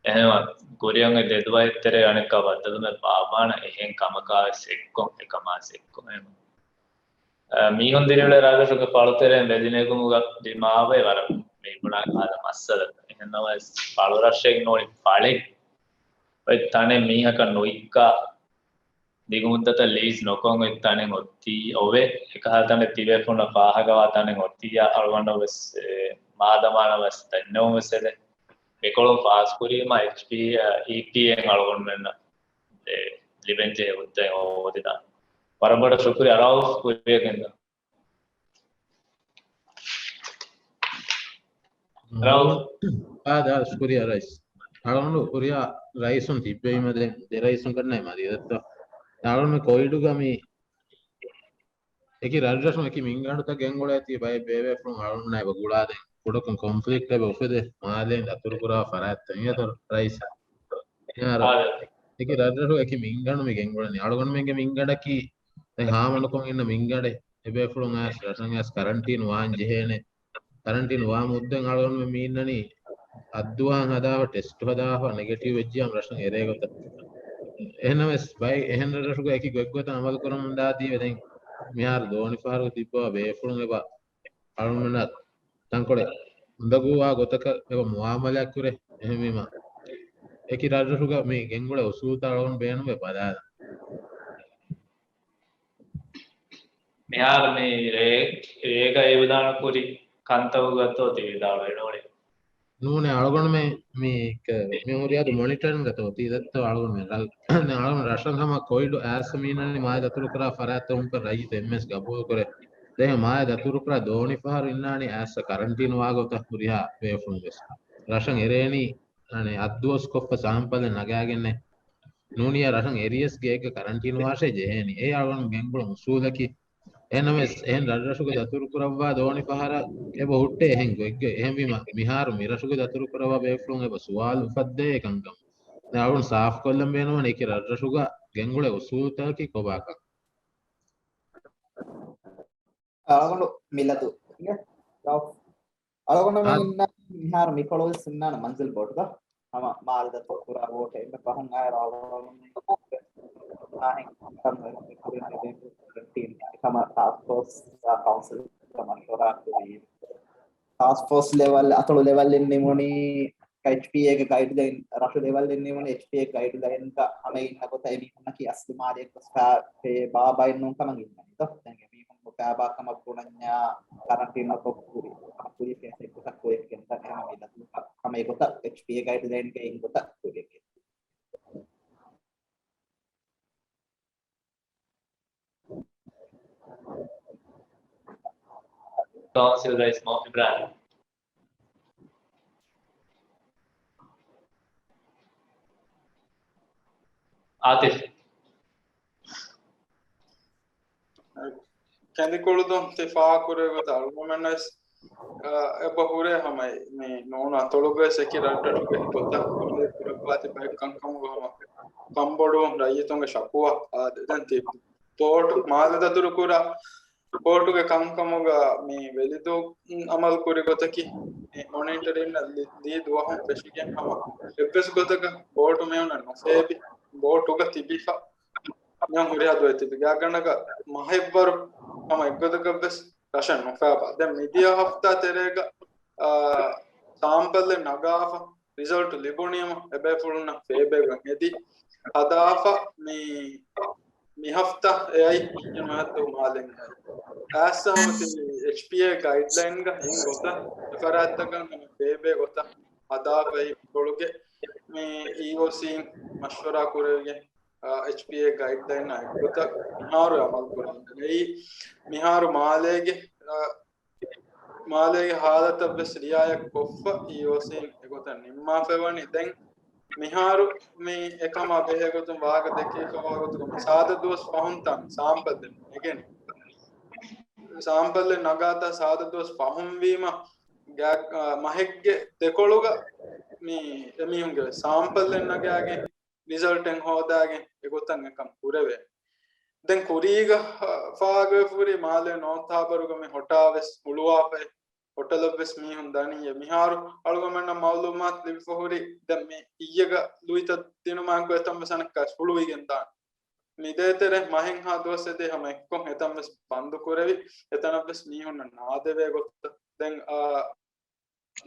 އެހެންވީމަ ކުރިއަށް އެ ދެ ދުވަހެއް ތެރޭ އަނެއްކާ ބައްދަލުމެއް ބާއްވާނަން އެހެން ކަމަކާވެސް އެއްކޮށް، އެކަމާވެސް އެއްކޮށް. އެހެން، އަ، މީހުން ދިރިއުޅޭ ރަށްރަށުގެ ފަޅުތެރެއިން ވެލިނެގުމުގަ ދިމާވޭ ވަރަށް މި ބުނާ ކަހަލަ މައްސަލަ. އެހެންނަމަވެސް ފަޅުރަށެއް ނޫނީ ފަޅެއް. އޮތް ތަނެއް މީހަކަށް ނުވިއްކާ، ދިގު މުއްދަތަށް ލީޒް ނުކޮށް އޮތް ތަނެއް އޮތީ އޮވެ. އެކަހަލަ ތަނެއް ތިބޭފުޅުންނަށް ފާހަގަވާ ތަނެއް އޮތިއްޔާ އަޅުގަނޑަށް ވެސް، އެ، މާދަމާނަށް ވެސް ދެންނެވުން ވެސް އެދެން. މިކޮޅުން ފާސްކުރީމަ އެޗްޕީ، އެ، އީޕީއޭން އަޅުގަނޑުމެންނަށް، އެ، ލިބެންޖެހޭ ހުއްދައެއް ހޯދިދާނެ. ވަރަށް ބޮޑަށް ޝުކުރިއްޔާ ރައުފް ކުރިޔަށް ގެންދަން. ރައުފް. އާދެ، ޝުކުރިއްޔާ ރައީސް. އަޅުގަނޑު ކުރިއަށް ރައީސުން ތިއްބެވީމަ ދެ، ދެ ރައީސުން ކަންނޭ މަދީދަތޯ. އަޅުގަނޑު މި ކޮވިޑުގަ މި އެކި ރަށްރަށުން އެކި މިންގަނޑުތައް ގެންގުޅޭތީ ބައެއް ބޭބޭފުޅުން އަޅުގަނޑާ އެބަ ގުޅާދޭން ކުޑަކޮށް ކޮންފްލިކްޓް އެބަ އުފެދޭ މާލޭން ދަތުރުކުރާ ފަރާތްތައް އިނގޭތޯ ރައީސް. އެކި ރަށްރަށު އެކި މިންގަނޑު މި ގެންގުޅެނީ. އަޅުގަނޑުމެންގެ މިންގަނޑަކީ ދެން ހާމަނުކޮށް އިންނަ މިންގަނޑެއް. އެބޭފުޅުން އައިސް ރަށަށް އައިސް ކަރަންޓީން ވާން ޖެހޭނެ. ކަރަންޓީން ވާ މުއްދަތް އަޅުގަނޑުމެން މި އިންނަނީ އައްދުވަހަށް ހަދާފަ، ޓެސްޓު ހަދާފަ، ނެގެޓިވް ވެއްޖިއްޔާ ރަށަށް އެރޭ ގޮތަށް. އެހެންނަމަވެސް ބައެއް އެހެން ރަށްރަށުގަ އެކި ގޮތްގޮތަށް އަމަލު ކުރަމުން ދާދީވެ ދެން މިހާރު ދޯނިފަހަރު ތިއްބާ ބޭފުޅުން އެބަ އަޅުގަނޑަށް ތަންކޮޅެއް އުނދަގޫވާ ގޮތަކަށް އެބަ މުއާމަލާތް ކުރޭ. އެހެންވީމަ އެކި ރަށްރަށުގަ މި ގެންގުޅޭ އުސޫލުތައް އަޅުގަނޑު ބޭނުމޭ ބަލާލަން. މިހާރު މި ރޭ، ރޭގަ އިއުލާނު ކުރި ކަންތައް ގޮތަށް ތި ވިދާޅުވެ ނޫނީ. ނޫނޭ އަޅުގަނޑުމެން މި، މި ހުރިހާ މޮނިޓަރިންގ ތޯ ތި ދައްތޯ އަޅުގަނޑުމެން ރަށް، އަޅުގަނޑު ރަށަށް ހަމަ ކޮވިޑު އައިސް މީނަނީ މާލެ ދަތުރުކުރާ ފަރާތްތައް ކަން ރައްޔިތު އެމްއެސް ގަބޫލު ކުރޭ. ދެން މާލެ ދަތުރުކުރާ ދޯނިފަހަރު އިންނާނީ އައިސް ކަރަންޓީން ވާ ގޮތަށް ހުރިހާ ބޭފުޅުން ވެސް. ރަށަށް އެރޭނީ އަނެއް އައްދުވަސް ކޮށްފަ ސާމްޕަލެއް ނަގާގެންނޭ. ނޫނިއްޔާ ރަށަށް އެރިޔަސް ގޭގަ ކަރަންޓީން ވާށޭ ޖެހޭނީ. އެ އަޅުގަނޑު ގެންގުޅުން އުސޫލަކީ. އެހެންނަމަވެސް އެހެން ރަށްރަށުގެ ދަތުރުކުރައްވާ ދޯނިފަހަރަށް އެބަ ހުއްޓޭ އެހެން ގޮތްގައި. އެހެންވީމަ މިހާރު މިރަށުގެ ދަތުރުކުރައްވާ ބޭފުޅުން އެބަ ސުވާލު އުފައްދައޭ ކަންކަމަށް. ދެން އަޅުގަނޑު ސާފުކޮށްލަން ބޭނުންވަނީ އެކި ރަށްރަށުގަ ގެންގުޅޭ އުސޫލުތަކަކީ ކޮބާކަން. އަޅުގަނޑު މިލަދު އިނގޭ. އަޅުގަނޑު އާ. މި އިންނަ މިހާރު މިކޮޅުވެސް އިންނާނެ މަންޒިލް ބޯޓުގަ. ހަމަ މާލެ ދަތުރު ކުރާ ބޯޓެއް އެންމެ ފަހުން އާއިރު އަޅުގަނޑު އާހެން ކަން ކުރިން އެދެން ޓީމް ކަމަށް ޓާސްކް ފޯސް ކައުންސިލް މަޝްވަރާ ކުރީ. ޓާސްކް ފޯސް ލެވަލް، އަތޮޅު ލެވަލްއިން ނިމުނީ އެޗްޕީއޭގެ ގައިޑްލައިން، ރަށު ލެވަލްއިން ނިމުނީ އެޗްޕީއޭގެ ގައިޑްލައިންގަ ހަމަ އިންނަ ގޮތަށް އެމީހުންނަކީ އަސްލު މާލެއަށް ގޮސް ފޭ، ފޭބާ ބައެއް ނޫން ކަމަށް އިންނަނީ ދޯ. ދެން އެމީހުން ނުފޭބާ ކަމަށް ބުނަންޏާ ކަރަންޓީން ނުކޮށް ކުރި، ކުރި ފޭސް އެއްގޮތަށް ކުރިއަށް ގެންދާ އެހެން މި ލަދުވަ ހަމަ އެގޮތަށް އެޗްޕީއޭ ގައިޑްލައިންގެ އިން ގޮތަށް ކުރިއަށް ގެންދާ. ކައުންސިލް ރައީސް މޯ އިބްރާހިމް. އާތިފް. ކެނދިކުޅުދުން ތި ފާހަގަކުރެއްވި ގޮތަށް އަޅުގަނޑުމެންނަށް ވެސް، އާ، އެބަ ހުރޭ ހަމަ މި ނޫން އަތޮޅުގައި އެކި ރަށްރަށުގެ ގޮތަށް ކުރިއަށް ކުރައްވާތި ބައެއް ކަންކަމުގަ ހަމަ ކަންބޮޑުވުން ރައްޔިތުންގެ ޝަކުވާ އާދެ. ދެން ތި ބޯޓު މާލެ ދަތުރުކުރާ ބޯޓުގެ ކަންކަމުގަ މި ވެލިދޫ އަމަލު ކުރި ގޮތަކީ، މި މޮނިޓަރިންއަށް ލި-، ލީ ދުވަހުން ފެށިގެން ހަމަ އެއްވެސް ގޮތަކަށް ބޯޓު މީހުންނަށް ނުފޭބި، ބޯޓުގަ ތިބިފަ މިހެން ހުރިހާ ދުވަހެއް ތިބި ގާތްގަނޑަކަށް މަހެއްވަރު ހަމަ އެއްގޮތަކަށްވެސް ރަށަށް ނުފޭބާ. ދެން މިދިޔަ ހަފްތާ ތެރޭގަ، އާ، ސާމްޕަލެއް ނަގާފަ، ރިޒަލްޓު ލިބުނީމަ އެބޭފުޅުންނަށް ފޭބޭގޮތް ހެދި ހަދާފަ މި، މި ހަފްތާ އެއައީ އިން މަހައްތު މާލެން އައި. އައިސް ހަމަ ތި އެޗްޕީއޭ ގައިޑްލައިންގަ އިން ގޮތަށް އެފަރާތްތަކަށް ހަމަ ފޭބޭ ގޮތަށް ހަދާފައި ކޮޅުގެ މި އީއޯސީން މަޝްވަރާ ކުރެވިގެން، އާ، އެޗްޕީއޭ ގައިޑްލައިން އެއްގޮތަށް މިހާރު އަމަލު ކުރަން. އެއީ މިހާރު މާލޭގެ، އާ، މާލޭގެ ހާލަތަށް ވެސް ރިއާޔަތް ކޮށްފަ އީއޯސީން އެގޮތަށް ނިންމާފައިވަނީ. ދެން މިހާރު މި އެކަމާ ބެހޭ ގޮތުން ވާހަކަ ދެކޭ ކަމާ ގޮތުގަ ސާދަ ދުވަސް ފަހުން ތާން ސާމްޕަލް ދެން ނެގެނީ. ސާމްޕަލް ދެން ނަގާތާ ސާދަ ދުވަސް ފަހުން ވީމަ ގާ-، އާ، މަހެއްގެ ދެކޮޅުގަ މި އެމީހުންގެ ސާމްޕަލް ދެން ނަގާގެން ރިޒަލްޓެއް ހޯދާގެން އެގޮތަށް އެކަން ކުރެވޭ. ދެން ކުރީގަ ފާހަގަވެފަ ހުރި މާލޭ ނޯތް ހާބަރުގަ މި ހޮޓާ ވެސް ހުޅުވާފައި، ހޮޓަލަށް ވެސް މީހުން ދަނީ. މިހާރު އަޅުގަނޑުމެންނަށް މައުލޫމާތު ލިބިފަ ހުރި، ދެން މި އިއްޔެގަ ލުއިތައް ދިނުމާއެކު އެތަން ވެސް އަނެއްކާ ހުޅުވިގެން ދާނެ. މި ދޭތެރޭ މަހެއްހާ ދުވަސް އެދޭ ހަމަ އެއްކޮށް އެތަން ވެސް ބަންދު ކުރެވި، އެތަނަށް ވެސް މީހުންނަށް ނާދެވޭ ގޮތަށް. ދެން އާ،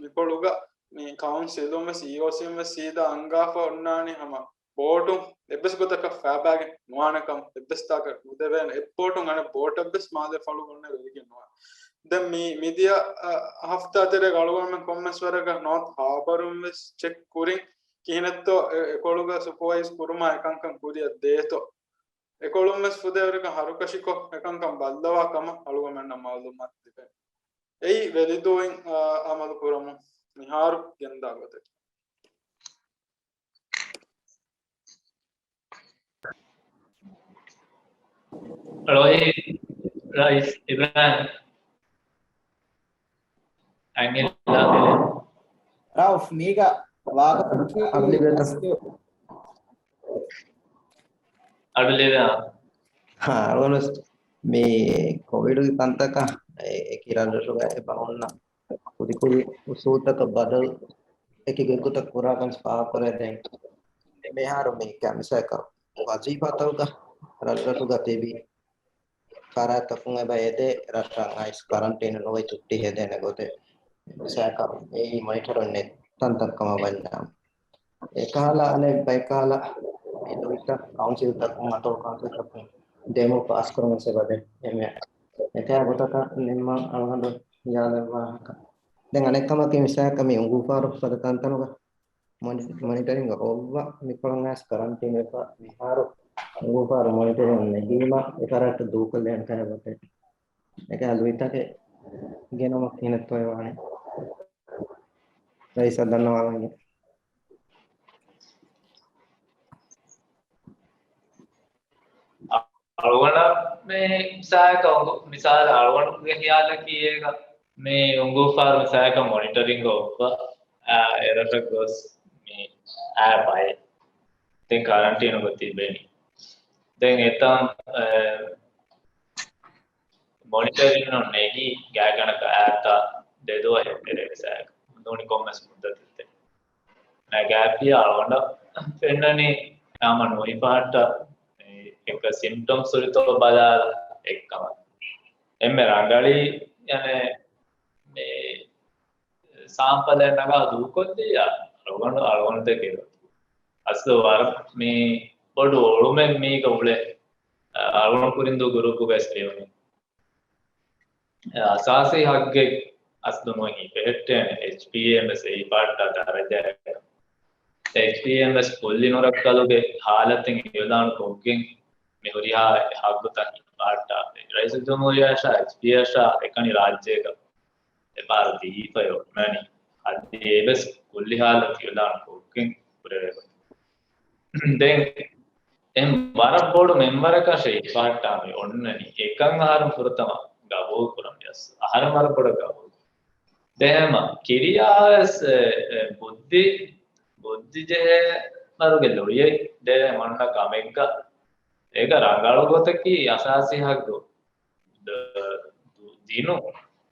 މިކޮޅުގަ މި ކައުންސިލުން ވެސް އީއޯސީން ވެސް ސީދާ އަންގާފަ އޮންނާނީ ހަމަ ބޯޓުން އެއްވެސް ގޮތަކަށް ފައިބާގެން ނުވާނެކަމަށް، އެއްވެސް ތާކަށް ނުދެވޭނެ. އެއްބޯޓުން އަނެއް ބޯޓަށް ވެސް މާލެ ފަޅު އޮންނަ ވެވިގެން ނުވާނެ. ދެން މި މިދިޔަ، އަ، ހަފްތާ ތެރޭގަ އަޅުގަނޑުމެން ކޮންމެސް ވަރަކަށް ނޯތް ހާބަރުން ވެސް ޗެކް ކުރިން ކިހިނެއްތޯ އެ، އެކޮޅުގަ ސުޕަވައިޒް ކުރުމާ އެކަންކަން ކުރިއަށް ދޭތޯ. އެކޮޅުން ވެސް ފުދޭވަރަކަށް ހަރުކަށިކޮށް އެކަންކަން ބައްލަވާ ކަމަށް އަޅުގަނޑުމެންނަށް މައުލޫމާތު ލިބޭ. އެއީ ވެލިދޫއިން، އާ، އަމަލު ކުރަމުން މިހާރު ގެންދާ ގޮތަކީ. ރޮއި، ރައީސް އިބްރާހިމް. އަނގިލާ ރައުފް، މީގަ ވާގޮތަކީ އަޑު ލިބޭތަ؟ އަޑު ލިބޭ. ހާ، އަޅުގަނޑު މި ކޮވިޑުގެ ކަންތަކަށް އެ-، އެކި ރަށްރަށުގަ އެބަ ހުންނަ ކުދިކުދި އުސޫލުތަކަށް ބަދަލު އެކި ގޮތްގޮތަށް ކުރާކަން ފާހަގަކުރޭ. ދެން މިހާރު މި ކަމިސާކަ ވަޒީފާތަކުގަ ރަށްރަށުގަ ތިބި ފަރާތްތަކުން އެބަ އެދޭ ރަށްރަށް އައިސް ކަރަންޓީނު ނުވެ ޗުއްޓި ހެދޭނެ ގޮތެއް ސާކަ އެއީ މޮނިޓަރުން ނެތް ތަންތަން ކަމަށް ވަންޏާ. އެކަހަލަ އަނެއް ބައިކަހަލަ މި ލުއިތައް ކައުންސިލްތަކުން އަތޮޅު ކައުންސިލްތަކުން ދެމު ފާސްކުރުމަށް އެބަދޭ. އެމެ އެކަހަ ގޮތަކަށް ނިންމަން އަޅުގަނޑު ހިޔާލަށް ވާހަކަ. ދެން އަނެއްކަމަކީ މިސާކަށް މި އުނގޫފާރު ފަދަ ތަންތަނުގަ މޮނި-، މޮނިޓަރިންގ އޮއްވަ މިކޮޅުން އައިސް ކަރަންޓީން ވެފަ މިހާރު އުނގޫފާރު މޮނިޓަރިން ނެގީމަ އެފަރާތްތައް ދޫކޮށްލޭނެ ކަހަލަ ގޮތެއް. އެކަހަލަ ލުއިތަކެއް ގެނަމަ ކިހިނެއްތޯ އެ ވާނެ. ރައީސަށް ދަންނަވާލަން. އަޅުގަނޑަށް މި މިސާލަކަށް އުނގޫ-، މިސާލަށް އަޅުގަނޑުގެ ހިޔާލަކީ އޭގަ މި އުނގޫފާރު މިސާލަކަށް މޮނިޓަރިންގ އޮއްވަ، އާ، އެރަށަށް ގޮސް މި އާ ބައެއް ދެން ކަރަންޓީނުގަ ތިބެނީ. ދެން އެތަން، އެ، މޮނިޓަރިން ނެގި ގާތްގަނޑަކަށް އާތާ ދެ ދުވަހެއް ތެރޭ މިސާލަކަށް ނޫނީ ކޮންމެސް މުއްދަތެއް ތެރޭ. ނަގާފިޔާ އަޅުގަނޑަށް ފެންނަނީ ހަމަ ނުހިފަހައްޓާ އެކަ ސިމްޕްޓަމްސް ހުރިތޯ ބަލާލަ އެއްކަމަށް. އެންމެ ރަނގަޅީ އަނެއް މި ސާމްޕަލެއް ނަގާ ދޫކޮށްލިއްޔާ އަޅުގަނޑު، އަޅުގަނޑު ދެކެ އަސްލު ވަރަށް މި ބޮޑު އޮޅުމެއް މީގަ އުޅޭ. އަޅުގަނޑު ކުރިން ދޫ ގުރޫޕުގަ އެސް ލިޔުނީ. އަސާސީ ހައްގެއް އަސްލު ނުވަތަ ހިފެހެއްޓޭނެ، އެޗްޕީއޭ އެމްއެސް އެއީ ޕާޓް ދަރަޖައެއް. އެޗްޕީއޭ އެމްއެސް ކުއްލި ނުރައްކަލުގެ ހާލަތެއް އިއުލާނު ކޮށްގެން މި ހުރިހާ ހައްގުތައް ހިފަހައްޓާފައި. ރައީސުލްޖުމްހޫރިއްޔާއަށާ އެޗްޕީއޭއަށާ އެކަނި ރާއްޖޭގަ އެބާރު ދީފައި އޮންނަނީ. އަދި އެވެސް ކުއްލި ހާލަތު އިއުލާނު ކޮށްގެން ކުރެވޭ ގޮތަށް. ދެން އެހެން ވަރަށް ބޮޑު މެމްބަރަކަށް ހިފަހައްޓާ މި އޮންނަނީ. އެކަން އަހަރުން ފުރަތަމަ ގަބޫލު ކުރަން ވިޔަސް. އަހަރެން ވަރަށް ބޮޑަށް ގަބޫލު. ދެން ކިރިޔާވެސް، އެ، އެ، ބުއްދި، ބުއްދި ޖެހޭ ވަރުގެ ލުޔެއް ދޭ މަންނަ ކަމެއްގަ. އޭގަ ރަނގަޅު ގޮތަކީ އަސާސީ ހައްގު ދ-، ދިނު.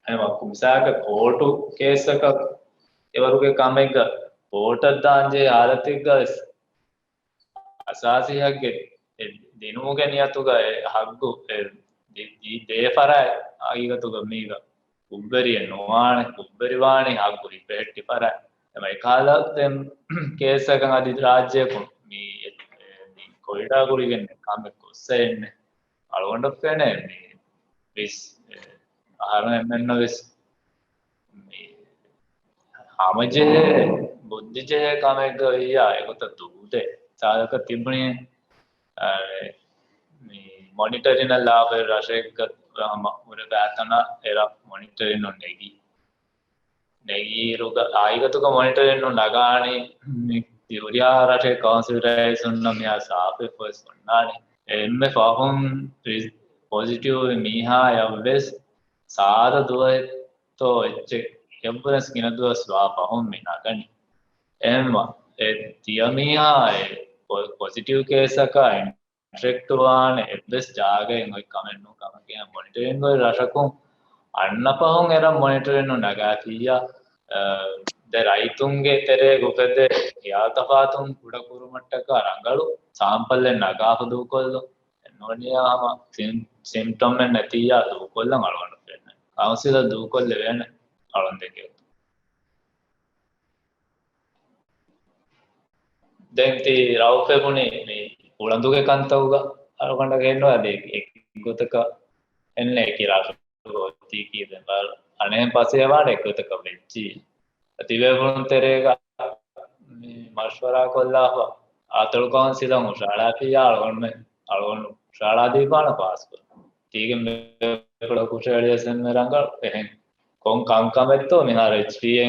އެ ވަކު މިސާލަކަށް ކޯޓު ކޭސްއަކަށް އެވަރުގެ ކަމެއްގަ ކޯޓަށް ދާންޖެހޭ ހާލަތެއްގަ ވެސް އަސާސީ ހައްގެއް އެ ދިނުމުގެ ނިޔަތުގަ އެ ހައްގު އެ ދި-، ދި-، ދޭ ފަރާތް ހަގީގަތުގަ މީގަ ކުށްވެރިއެއް ނުވާނެ، ކުށްވެރިވާނީ ހައްގު ހިފެހެއްޓި ފަރާތް. އެމަ އެކަހަލަ ދެން ކޭސްއަކަށް އަދި ރާއްޖެއަކުން މި އެ-، އެ-، މި ކޮވިޑާ ގުޅިގެން ކަމެއް ކޮށްސައެއްނެ. އަޅުގަނޑަށް ފެނޭ މި ވެސް، އެ، އަހަރުން އެންމެންނަށް ވެސް މި ހަމަޖެހޭ، ބުއްދިޖެހޭ ކަމެއްގަ ވިއްޔާ އެގޮތަށް ދޫދޭ. ސާދަކަށް ތިބުނީ، އަ، މި މޮނިޓަރިނަށް ލާފައި ރަށެއްގަ ހަމަ ހުރެ ބާތަނަށް އެރަށް މޮނިޓަރިނުން ނެގި. ނެގިއިރުގަ އާއިގަތުގަ މޮނިޓަރިން ނަގާނީ މި ހުރިހާ ރަށެއް ކައުންސިލް ރައީސުންނަށް މިހާ ސާފެއް ފޮއިސް އޮންނާނެ. އެންމެ ފަހުން ޕޮޒިޓިވް މީހާޔަށް ވެސް ސާދަ ދުވަހެއްތޯ އެއްޗެއް އެއްވުރެސް ގިނަ ދުވަސް ވާ ފަހުން މި ނަގަނީ. އެހެންމަ އެ ތިޔަ މީހާ އެ ޕޮ-، ޕޮޒިޓިވް ކޭސްއަކާ އެޓްރެކްޓް ވާނެ އެއްވެސް ޖާގައެއް އޮތް ކަމެއް ނޫން. ކަމަކީ މޮނިޓަރިންގ އޮތް ރަށަކުން އަންނަ ފަހުން އެރަށް މޮނިޓަރިން ނަގާފިއްޔާ، އަ، ދެ ރައްޔިތުންގެ ތެރޭގަ އުފެދޭ ހިޔާލު ތަފާތުން ކުޑަކުރުމަށްޓަކާ ރަނގަޅު ސާމްޕަލެއް ނަގާފަ ދޫކޮށްލުން. ނޫނިއްޔާ ހަމަ ސިމް-، ސިމްޕްޓަމްއެއް ނެތިއްޔާ ދޫކޮށްލަން އަޅުގަނޑަށް ފެންނަނީ. ކައުންސިލަށް ދޫކޮށްލެވޭނެ އަޅުގަނޑު ދެކެ އޮތުން. ދެން ތި ރައުފް އެބުނީ މި އުޅަނދުގެ ކަންތައްގަ އަޅުގަނޑަށް ގެންނުވާ އަދި އެއްގޮތަކަށް އެންނެ އެކި ރަށު އޮތީކީ ދެން ބަ-، އަނެއްހެން ފަސޭހަވާނެ އެއްގޮތަކަށް ވެއްޖި. ތިބޭފުޅުން ތެރޭގަ މި މަޝްވަރާ ކޮށްލާފަ އަތޮޅު ކައުންސިލަށް ހުށަހަޅާފިއްޔާ އަޅުގަނޑުމެން، އަޅުގަނޑު ހުށަހަޅާދީފާނަ ފާސްކޮށް. ތީގެ ބޭފުޅަކު ހުށަހެޅި ސެންމެ ރަނގަޅު އެހެން ކޮން ކަންކަމެއްތޯ މިހާރު އެޗްޕީއޭ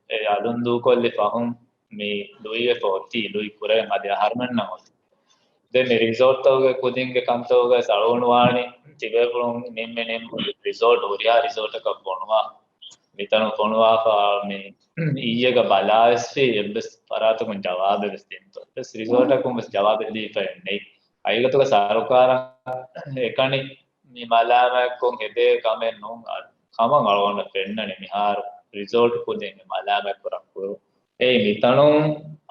އެ އަލުން ދޫކޮށްލި ފަހުން މި ލުއިވެފަ އޮތީ، ލުއި ކުރެވެން އަދި އަހަރުމެންނަށް އޮތީ. ދެން މި ރިސޯޓްތަކުގެ ކުދިންގެ ކަންތަކުގަވެސް އަޅުގަނޑު ވާނީ ތިބޭފުޅުން ނިންމި ނިންމުން ރިސޯޓް ހުރިހާ ރިސޯޓަކަށް ފޮނުވާ. މިތަނުން ފޮނުވާފަ މި އިއްޔެގަ ބަލާވެސްފި އެއްވެސް ފަރާތަކުން ޖަވާބެއް ވެސް ދިންތޯ. އެއްވެސް ރިސޯޓަކުން ވެސް ޖަވާބެއް ދީފައެއް ނެތް. ހަގީގަތުގަ ސަރުކާރަށް އެކަނި މި މަލާމާތްކޮށް ހެދޭ ކަމެއް ނޫން ކަމަށް އަޅުގަނޑަށް ފެންނަނީ މިހާރު ރިސޯޓް ކުދިން މި މަލާމާތް ކުރަން ކުރު. އެއީ މިތަނުން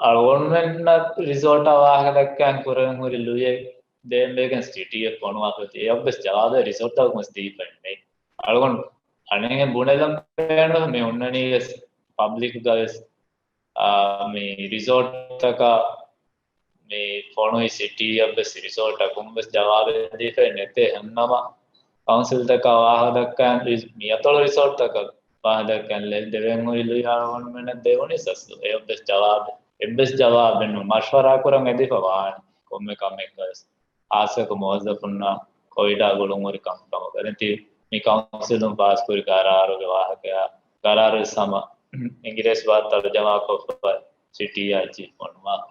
އަޅުގަނޑުމެންނަށް ރިސޯޓާ ވާހަކަ ދައްކަން ކުރަން ހުރި ލުޔެއް ދޭންވެގެން ސިޓީއަށް ފޮނުވާފަ އޮތީ. އެއަށްވެސް ޖަވާބެއް ރިސޯޓްތަކުން ވެސް ދީފައެއް ނެތް. އަޅުގަނޑު އަނެއްހެން ބުނެލަން ބޭނުން މި ހުންނަނީ ވެސް ޕަބްލިކްގަ ވެސް އާ، މި ރިސޯޓްތަކަށް މި ފޮނުވި ސިޓީއަށް ވެސް ރިސޯޓަކުން ވެސް ޖަވާބެއް ދީފައެއް ނެތޭ. ހަމަ ކައުންސިލްތަކަށް ވާހަކަ ދައްކަން މި އަތޮޅު ރިސޯޓްތަކަށް ވާހަކަ ދައްކަން ދެވެން ހުރި ލުޔި އަޅުގަނޑުމެންނަށް ދެވުނީ ސަސް އެއްވެސް ޖަވާބެއް، އެއްވެސް ޖަވާބެއް ނޫން. މަޝްވަރާ ކުރަން އެދިފަ ވާނެ ކޮންމެ ކަމެއްގަވެސް. ހާއްސަކޮށް މުވައްޒަފުންނާ ކޮވިޑާ ގުޅުން ހުރި ކަންކަމުގަ ދެން ތި މި ކައުންސިލުން ފާސްކުރި ގަރާރުގެ ވާހަކަޔާ، ގަރާރު ވެސް ހަމަ އިނގިރޭސި ބާތް ތަރުޖަމާ ކޮށްފަ ސިޓީއާ އެއްޗިހި ފޮނުވާފަ.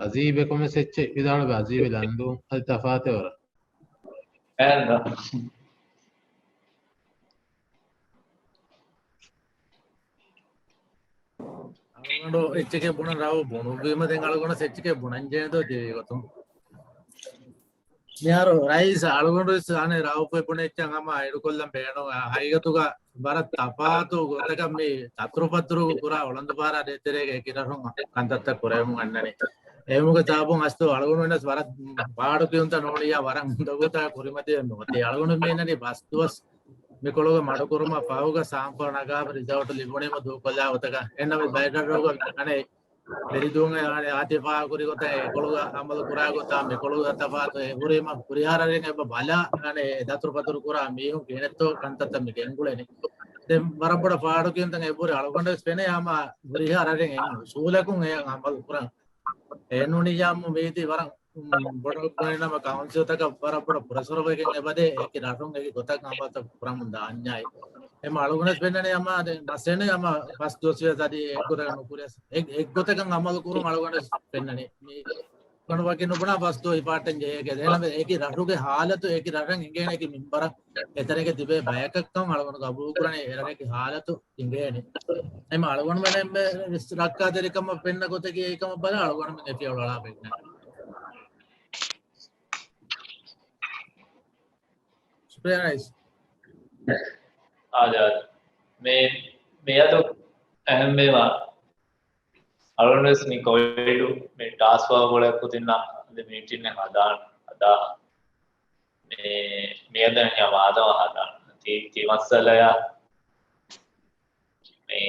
އަޒީބް އެކަމެއް އެއްޗެއް ވިދާޅުވެ އަޒީބް ލަންދޫ އަދި ތަފާތެވަރ. އެހެން. އަޅުގަނޑު އެއްޗެކޭ ބުނަން ރައުފް ބުނުއްވީމަ ދެން އަޅުގަނޑަށް އެއްޗެކޭ ބުނަން ޖެހޭތޯ ތި ގޮތުން. މިހާރު ރައީސް އަޅުގަނޑު ވެސް އަނެއް ރައުފް ބުނި އެއްޗެއް ހަމަ އެޑުކޮށްލަން ބޭނުން. ހަގީގަތުގަ ވަރަށް ތަފާތު ގޮތަކަށް މި ތަތުރުފަތުރު ކުރާ އުޅަނދުފަހަރާ ދޭތެރޭގެ އެކި ރަށުން ކަންތައްތައް ކުރެވެމުން އަންނަނީ. އެހެމުގެ ސަބަބުން އަސްލު އަޅުގަނޑު ވެސް ވަރަށް ފާޑު ކިޔުންތައް ނޫނިއްޔާ ވަރަށް އުނދަގޫތައް ކުރިމަތިވެ ނުވަތީ. އަޅުގަނޑު މި އިންނަނީ ބަސް ދުވަސް މިކޮޅުގަ މަޑުކުރުމަށް ފަހުގަ ސާމްޕަލް ނަގާފަ ރިސޯޓް ލިބުނީމަ ދޫކޮށްލާ ގޮތަކަށް. އެންނަ މި ބައިޓަށް ރޯގަ އަނެއް ވެރިދޫން އަނެއް އާތިފާ ކުރި ގޮތަށް އެކޮޅުގަ އަމަލު ކުރާ ގޮތާ މިކޮޅުގަ ތަފާތު އެ ހުރީމަ ހުރިހާ ރަށެއް އެބަ ބަލާ އަނެއް އެ ދަތުރުފަތުރު ކުރާ މީހުން ކިހިނެއްތޯ ކަންތައްތައް މި ގެންގުޅެނީ. ދެން ވަރަށް ބޮޑަށް ފާޑު ކިޔުންތައް އެބުރި އަޅުގަނޑު ވެސް ފެނޭ ހަމަ ހުރިހާ ރަށެއް އެ އުސޫލަކުން އެ އަމަލު ކުރަން. އެ ނޫނިއްޔާ މީތި ވަރަށް ބޮޑު ގޮތް ނަމަ ކައުންސިލްތަކަށް ވަރަށް ބޮޑަށް ޕްރެޝަރު ވެގެން އެބަދޭ އެކި ރަށުން އެކި ގޮތަށް އަމަލުތައް ކުރަމުން ދާންޏާއި. އެމަ އަޅުގަނޑަށް ފެންނަނީ އަމާ ދެން މަސް އެންނެ އަމާ ފަސް ދުވަސް ވެސް އަދި އެއްގޮތަކަށް ނުކުރިޔަސް އެއް، އެއްގޮތަކަށް އަމަލު ކުރުން އަޅުގަނޑަށް ފެންނަނީ. މި ކަނު ވަކި ނުބުނާ ފަސް ދުވަސް ހިފާއްޓަން ޖެހޭ އެކި ރަށުގެ ހާލަތު އެކި ރަށަށް އިނގޭނެ އެކި މިންވަރަށް އެތަނެއްގެ ތިބޭ ބަޔަކަށްކަން އަޅުގަނޑު ގަބޫލުކުރަނީ އެރަށެއްގެ ހާލަތު އިނގޭނެ. އެމަ އަޅުގަނޑުމެން އެންމެ ރައްކާތެރިކަމަށް ފެންނަ ގޮތަކީ އެކަމަށް ބަލާ އަޅުގަނޑުމެން އެ ފިޔަވަޅު އަޅާ ފެންނަ. ޝުކުރިއްޔާ ރައީސް. އާދެ، އާދެ. މި، މިއަދު އެހެންވީމަ އަޅުގަނޑުވެސް މި ކޮވިޑު މި ޓާސްކް ފޯސް ގުޅޭ ކުދިންނާ އަދި މީޓިންއެއް ހަދާން، ހަދާ. މި، މިއަދަށް ހަމަ އާދަމަށް ހަދާން. ތި، ތި މައްސަލަޔާ މި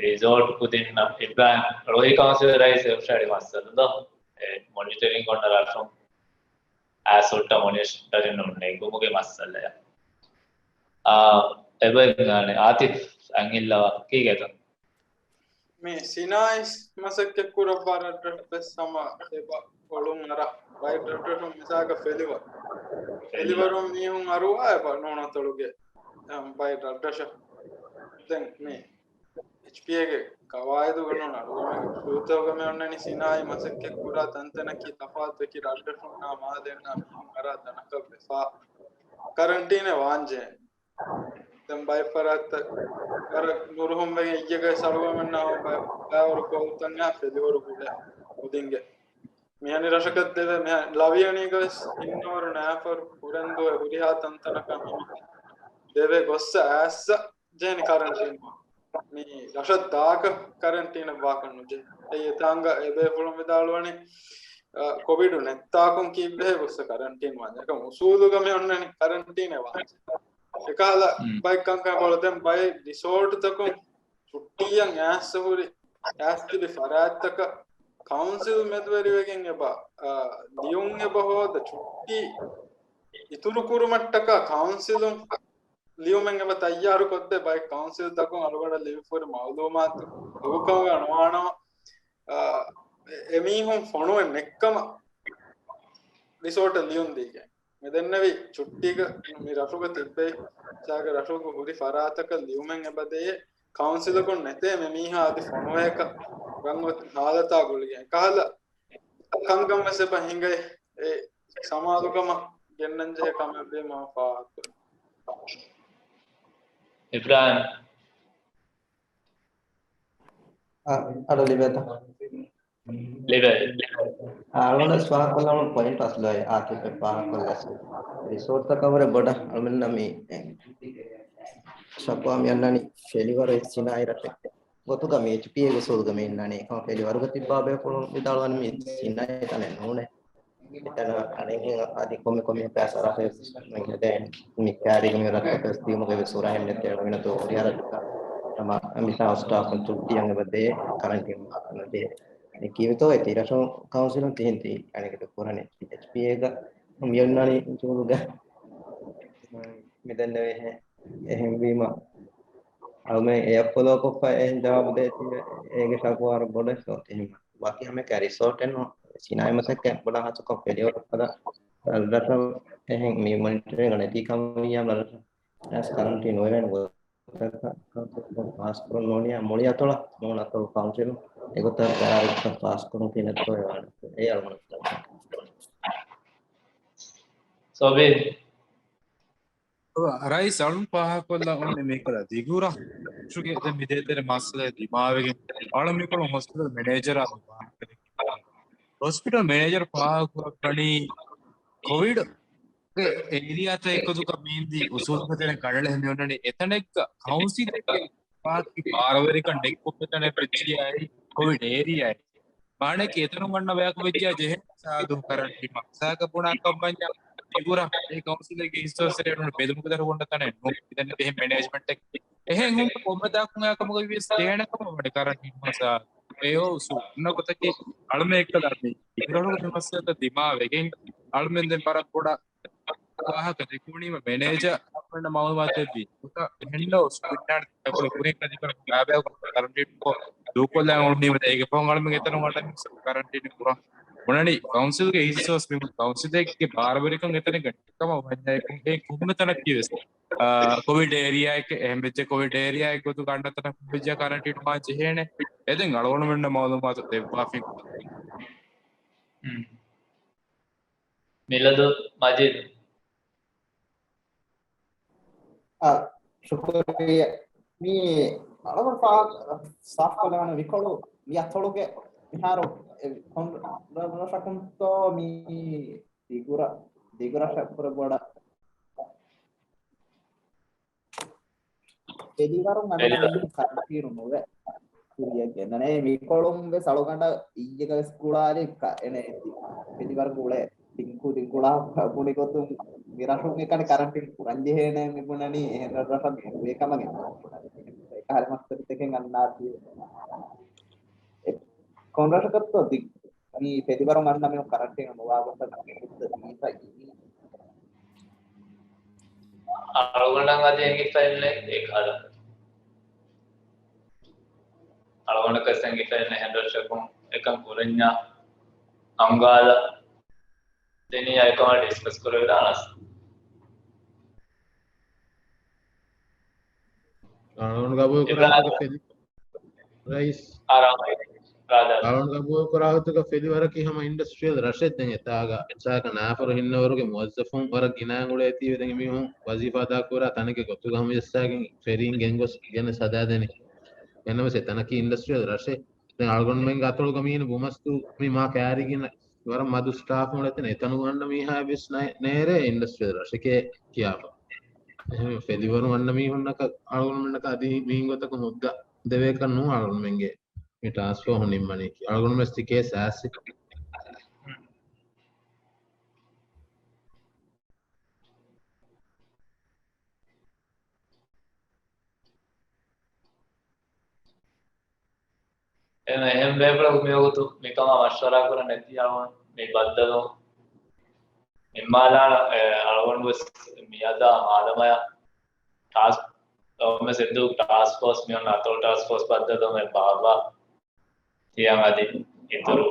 ރިސޯޓް ކުދިންނަށް އިބްރާހިމް ރޯހި ކައުންސިލް ރައީސް އެ ހުށަހެޅި މައްސަލަ ދޯ؟ އެ މޮނިޓަރިން އޮންނަ ރަށުން އާ ސުއްޓަ މޮނިޓަރިން ނެގުމުގެ މައްސަލަޔަށް. އާ، އެބަ އާތިފް އަންހިއްލަވާ ކީގެތަ؟ މި ސިނާއީ މަސައްކަތް ކުރައްވާ ރަށްރަށް ވެސް ހަމަ އެބަ އޮޅުން އަރާ ބައެއް ރަށްރަށުން މިސާލަކަށް ފެލިވަރު. ފެލިވަރުން މީހުން އަރުވާ އެބަ ނޫނަތޮޅުގެ، އަ، ބައެއް ރަށްރަށަށް. ދެން މި އެޗްޕީއޭގެ ގަވާއިދުގަ ނޫން އަޅުގަނޑު ސޫތަކުގަ މި އޮންނަނީ ސިނާއީ މަސައްކަތް ކުރާ ތަންތަނަކީ ތަފާތު އެކި ރަށްރަށުންނާ މާލެއިންނާ މީހުން އަރާ ތަނަކަށް ވެފާ ކަރަންޓީނެއް ވާންޖެހޭ. ދެން ބައެއް ފަރާތްތައް ވަރަށް ނުރުހުންވެގެން އިއްޔެގައި ސަޅުވަމެންނާ ބައެއް ބައިވަރު ކޯލްތައް ފެލިވަރު ގުޅޭ ކުދިންގެ. މިހަނި ރަށަކަށް ދެވޭ މިހަ ލަވިޔަނީގަވެސް އިންނަވަރު ނާފަރު ކުރެންދުވެ ހުރިހާ ތަންތަނަކަށް ހަމަ ދެވޭ ގޮއްސަ އައިއްސަ ޖެހެނީ ކަރަންޓީން. މި ރަށަށް ދާކަށް ކަރަންޓީނަށް ވާކަށް ނުޖެހޭ. އެއީ އެތާނގަ އެބޭފުޅުން ވިދާޅުވަނީ، އަ، ކޮވިޑު ނެއްތާކުން ކީއްވެހޭ ގޮއްސަ ކަރަންޓީން ވާންޖެހޭ. އެކަމަ އުސޫލުގަ މި އޮންނަނީ ކަރަންޓީނެއް ވާންޖެހޭ. އެކަހަލަ ބައެއް ކަންކަން ބޮޑު ދެން ބައެއް ރިސޯޓުތަކުން ޗުއްޓީއަށް އައިސް ހުރި އައިސް ތިބި ފަރާތްތަކަށް ކައުންސިލް މެދުވެރިވެގެން އެބަ، އާ، ލިޔުން އެބަ ހޯދަ ޗުއްޓީ އިތުރު ކުރުމަށްޓަކާ ކައުންސިލުން ލިޔުމެއް އެބަ ތައްޔާރު ކޮށްދޭ. ބައެއް ކައުންސިލްތަކުން އަޅުގަނޑަށް ލިބިފަހުރި މައުލޫމާތު ދުވަހު ކަމުގަ ނުވާނަމަ، އާ، އެ-، އެމީހުން ފޮނުވެ ނެއްކަމަށް ރިސޯޓަށް ލިޔުން ދީގެން. މި ދެންނެވި ޗުއްޓީގަ މި ރަށުގަ ތިއްބެވި ޖާގަ ރަށުގަ ހުރި ފަރާތަކަށް ލިޔުމެއް އެބަ ދޭ. ކައުންސިލަކުން ނެތޭ މި މީހާ އަދި ފޮނުވޭކަށް ރަނގަޅު ހާލަތާ ގުޅިގެން. ކަހަލަ ކަންކަން ވެސް އެބަ ހިނގައި އެ ސަމާލުކަމަށް ގެންނަންޖެހޭ ކަމެއް ވީމަ ފާހަގަކުރަން. އިބްރާހިމް. އަ، އަޑު ލިބޭތަ؟ ލިބޭ. އަޅުގަނޑަށް ފާހަގަކޮށްލަން ޕޮއިންޓް އަސްލު އާކިބް ފާހަގަކޮށްލަސް. ރިސޯޓްތަކަށް ވުރެ ބޮޑަށް އަޅުމެންނަށް މި ޝަކުވާ މި އަންނަނީ ފެލިވަރު ސިނާއީ ރަށެއް ގޮތުގަ މި އެޗްޕީއޭގެ އުސޫލުގަ މި އިންނާނީ. އެކަމަށް ފެލިވަރުގަ ތިއްބާ ބޭފުޅުން ވިދާޅުވަނީ މި ސިނާއީ ތަނެއް ނޫނޭ. އެތަނަށް އަނެއްހެން އަދި ކޮންމެ ކޮންމެ ފައިސާ ރަށެއް ހެދޭ މި ކާރީގެ މި ރަށްތަކަށް ދިޔުމުގެ ވެސް ހުރަހެއް ނެތޭ. އަޅުގަނޑު ހުރިހާ ރަށަކަށް ހަމަ މިސާ ސްޓާފުން ޗުއްޓީއަށް އެބަ ދޭ ކަރަންޓީން ނުދޭ. އެ ކީއްވެތޯ އެ ތިރަށު ކައުންސިލުން ތިހިން ތި އަނެކެތި ކުރަނީ އެޗްޕީއޭގަ މި އޮންނާނީ އުސޫލުގަ މި ދެންނެވިހެ އެހެންވީމަ އަޅުމެން އެއަށް ފޮލޯކޮށްފަ އެހެން ޖަވާބު ދޭތީ އޭގެ ޝަކުވާ ވަރަށް ބޮޑެއް ސޯ ތިހިން ވަކި ހަމައެކަ ރިސޯޓެއް ނޫން. ސިނާއީ މަސައްކަތް ބޮޑަށް ހާއްސަކޮށް ފެލިވަރު ފަދަ ރަށަށް އެހެން މި މޮނިޓަރިންގ ނެތީ ކަމަށް ވިއްޔާ ރަށަށް އައިސް ކަރަންޓީން ނުވެވޭނެ ގޮތަކަށް ކައުންސިލުން ފާސްކުރަން ނޫނިއްޔާ މުޅި އަތޮޅަށް ނޫން އަތޮޅު ކައުންސިލުން އެގޮތަށް ގާރިއްކަ ފާސްކުރުން ތިނެއްތޯ އެވާނެ. އެއީ އަޅުގަނޑު ސޯބި. ރައީސް އަޅުން ފާހަގަކޮށްލަ އޮންނެ މިކަލަ ދިގުރަށް ދެން މި ދޭތެރެ މައްސަލަ ދިމާވެގެން އަޅުން މިކޮޅު ހޮސްޕިޓަލް މެނޭޖަރާ ހޮސްޕިޓަލް މެނޭޖަރ ފާހަގަކުރައްވަނީ ކޮވިޑް އޭރިއާތައް އެއްގޮތުގަ މީންދީ އުސޫލުގެ ތެރެއިން ކަނޑައެޅި މިއޮންނަނީ އެތަނެއްގަ ކައުންސިލެއްގެ ވާހަކަ ބާރުވެރިކަން ނެތްކޮށްފަ ތަނެއް ވެއްޖިއްޔާއި ކޮވިޑް އޭރިއާއެއް މާނައަކީ އެތަނުން އަންނަ ބަޔަކު ވެއްޖިއްޔާ ޖެހޭ ސާދު ކަރަންޓީން މައްސަލަ ބުނާ ކަމަށް ވަންޏާ ދިގުރަށް އެ ކައުންސިލެއްގެ ހިސާބުން ރިސޯސް ރެއިން ބެލުމުގެ ދަށު އޮންނަ ތަނެއް ނޫން. މިދެން އެހެން މެނޭޖްމަންޓެއް އެހެން ހުން ކޮންމެ ތާކުން އެކަމަކު ވިޔަސް ޖެހޭނެ ކަމަށް ވަނީ ކަރަންޓީން މައްސަލަ އެއޯ ސުންނަ ގޮތަކީ އަޅުމެ އެއްކަލަ މި އިރަށުގެ މި މައްސަލަތައް ދިމާވެގެން އަޅުމެން ދެން ވަރަށް ބޮޑަށް ވާހަކަ ދެކުނީމަ މެނޭޖަރ އަޅުމެންނަށް މައުލޫމާތެއް ދީ. އެހެންނޯ ސްކުއިންނާން ކުރިން ކަދިކަން ގާބައި ކަރަންޓީން ދޫކޮށްލާ އުޅުނީމަ އޭގެ ފަހުން އަޅުމެން އެތަނުން އަންނަ ކަރަންޓީން ކުރަން ބުނަނީ ކައުންސިލްގެ ހިސޯސް މި ކައުންސިލެއްގެ ބާރުވެރިކަން އެތަނެއްގަ ނެތްކަމަށް ވަންޏާ އެ ކޮންމެ ތަނަކީ ވެސް، އާ، ކޮވިޑް އޭރިއާއެކޭ އެހެން ވެއްޖެ ކޮވިޑް އޭރިއާއެއް ގޮތުގަ އަންނަ ތަނަކު ވެއްޖެ ކަރަންޓީން ވާން ޖެހޭނެ. އެ ދެން އަޅުގަނޑުމެންނަށް މައުލޫމާތު ދެއްވާފިން. މިލަދު މަޖީދު. އާ، ޝުކުރިއްޔާ. މި އަޅުގަނޑު ފާ-، ސާފުކޮށްލަވާނެ މިކޮޅު މި އަތޮޅުގެ މިހާރު އެ ކޮން ރަށަކުންތޯ މި ދިގުރަށް، ދިގުރަށަށް ކުރެ ބޮޑަށް ފެލިވަރު އަންނަ ފެލިވަރު. މީހުން ކަރަންޓީނު ނުވެ ކުރިއަށް ގެންނަނީ. މިކޮޅުން ވެސް އަޅުގަނޑަށް އިއްޔެގަ ވެސް ގުޅާލި އެނެ ފެލިވަރު ގުޅޭ ތިންކު ތިންކުޅާ ބުނި ގޮތުން މި ރަށުން އެކަނި ކަރަންޓީން ކުރަން ޖެހޭނެ މި ބުނަނީ އެހެން ރަށް ރަށަށް މި ހުރޭ ކަމަށް އެކަހަލަ މައްސަލަތަކެއް އަންނާތީ. ކޮން ރަށަކަށްތޯ ދި-، މި ފެލިވަރު އަންނަ މީހުން ކަރަންޓީނު ނުވާ ގޮތަށް މި ހުއްދަ ދީފައި އިނީ. އަޅުގަނޑަށް އަދި އެނގިފައިންނެއް އެކަހަލަ. އަޅުގަނޑަކަސް އެނގިފައިންނެއް އެހެން ރަށަކުން އެކަން ކުރަންޏާ އަންގާލަ ދެނީ އެކަމާ ޑިސްކަސް ކުރެވިދާނަސް. އަޅުގަނޑު ގަބޫލު ކުރާ އިބްރާހިމް. ރައީސް. އާ، ރައީސް. އަޅުން ގަބޫލު ކުރާ ހުތުގަ ފެލިވަރަކީ ހަމަ އިންޑަސްޓްރިއަލް ރަށެއް. ދެން އެތާގަ އެތާގަ ނާފަރު ހިންނަވަރުގެ މުވައްޒަފުން ވަރަށް ގިނައިން އުޅޭތީވެ، ދެން އެމީހުން ވަޒީފާ އަދާކުރާ ތަނެއްގެ ގޮތުގަ ހަމަޖައްސާގެން ފެރީން ގެންގޮސް ގެނެސް ހަދާދޭނެ. އެހެންނަމަވެސް އެތަނަކީ އިންޑަސްޓްރިއަލް ރަށެއް. ދެން އަޅުގަނޑުމެންގެ އަތޮޅުގަ މީނަ ބުމަސްތު މި މާ ކައިރިގެން ވަރަށް މަދު ސްޓާފުން އުޅެތަނެ އެތަނުގަ އަންނަ މީހާ ވެސް ނޭ-، ނޭރޭ އިންޑަސްޓްރިއަލް ރަށެކޭ ކިޔާފަ. އެހެން ފެލިވަރު އަންނަ މީހުންނަކަށް އަޅުގަނޑުމެންނަކަށް އަދި މީން ގޮތަކަށް ހުއްދަ ދެވޭކަށް ނޫން އަޅުގަނޑުމެންގެ މި ޓްރާންސްފާ ހުންނިންމަނީކީ. އަޅުގަނޑުމެސް ތި ކޭސް އާސި. އެހެން ބޭފުޅަކު މިވަގުތު މިކަމާ މަޝްވަރާ ކުރަން ނެތި އަޅުގަނޑު މި ބައްދަލު ނިންމާލާނަ، އެ، އަޅުގަނޑު ވެސް މިއަދާ މާދަމަޔަށް ޓާސް، އޮމެ ސެއްދޫ ޓާސް ފޯސް މިއޮންނަ އަތޮޅު ޓާސް ފޯސް ބައްދަލު މެ ބާއްވާ ތިޔަން އަދި އިތުރު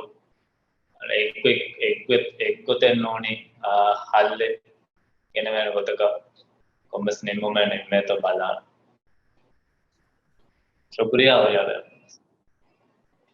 އެއްގޮތް، އެއްގޮތް، އެއްގޮތެއް ނޫނީ، އާ، ހައްލެއް ގެނެވޭނެ ގޮތަކަށް ކޮންމެސް ނިންމުމެއް ނިންމޭތޯ ބަލާނަ. ޝުކުރިއްޔާ ހުރިހާ ދެން.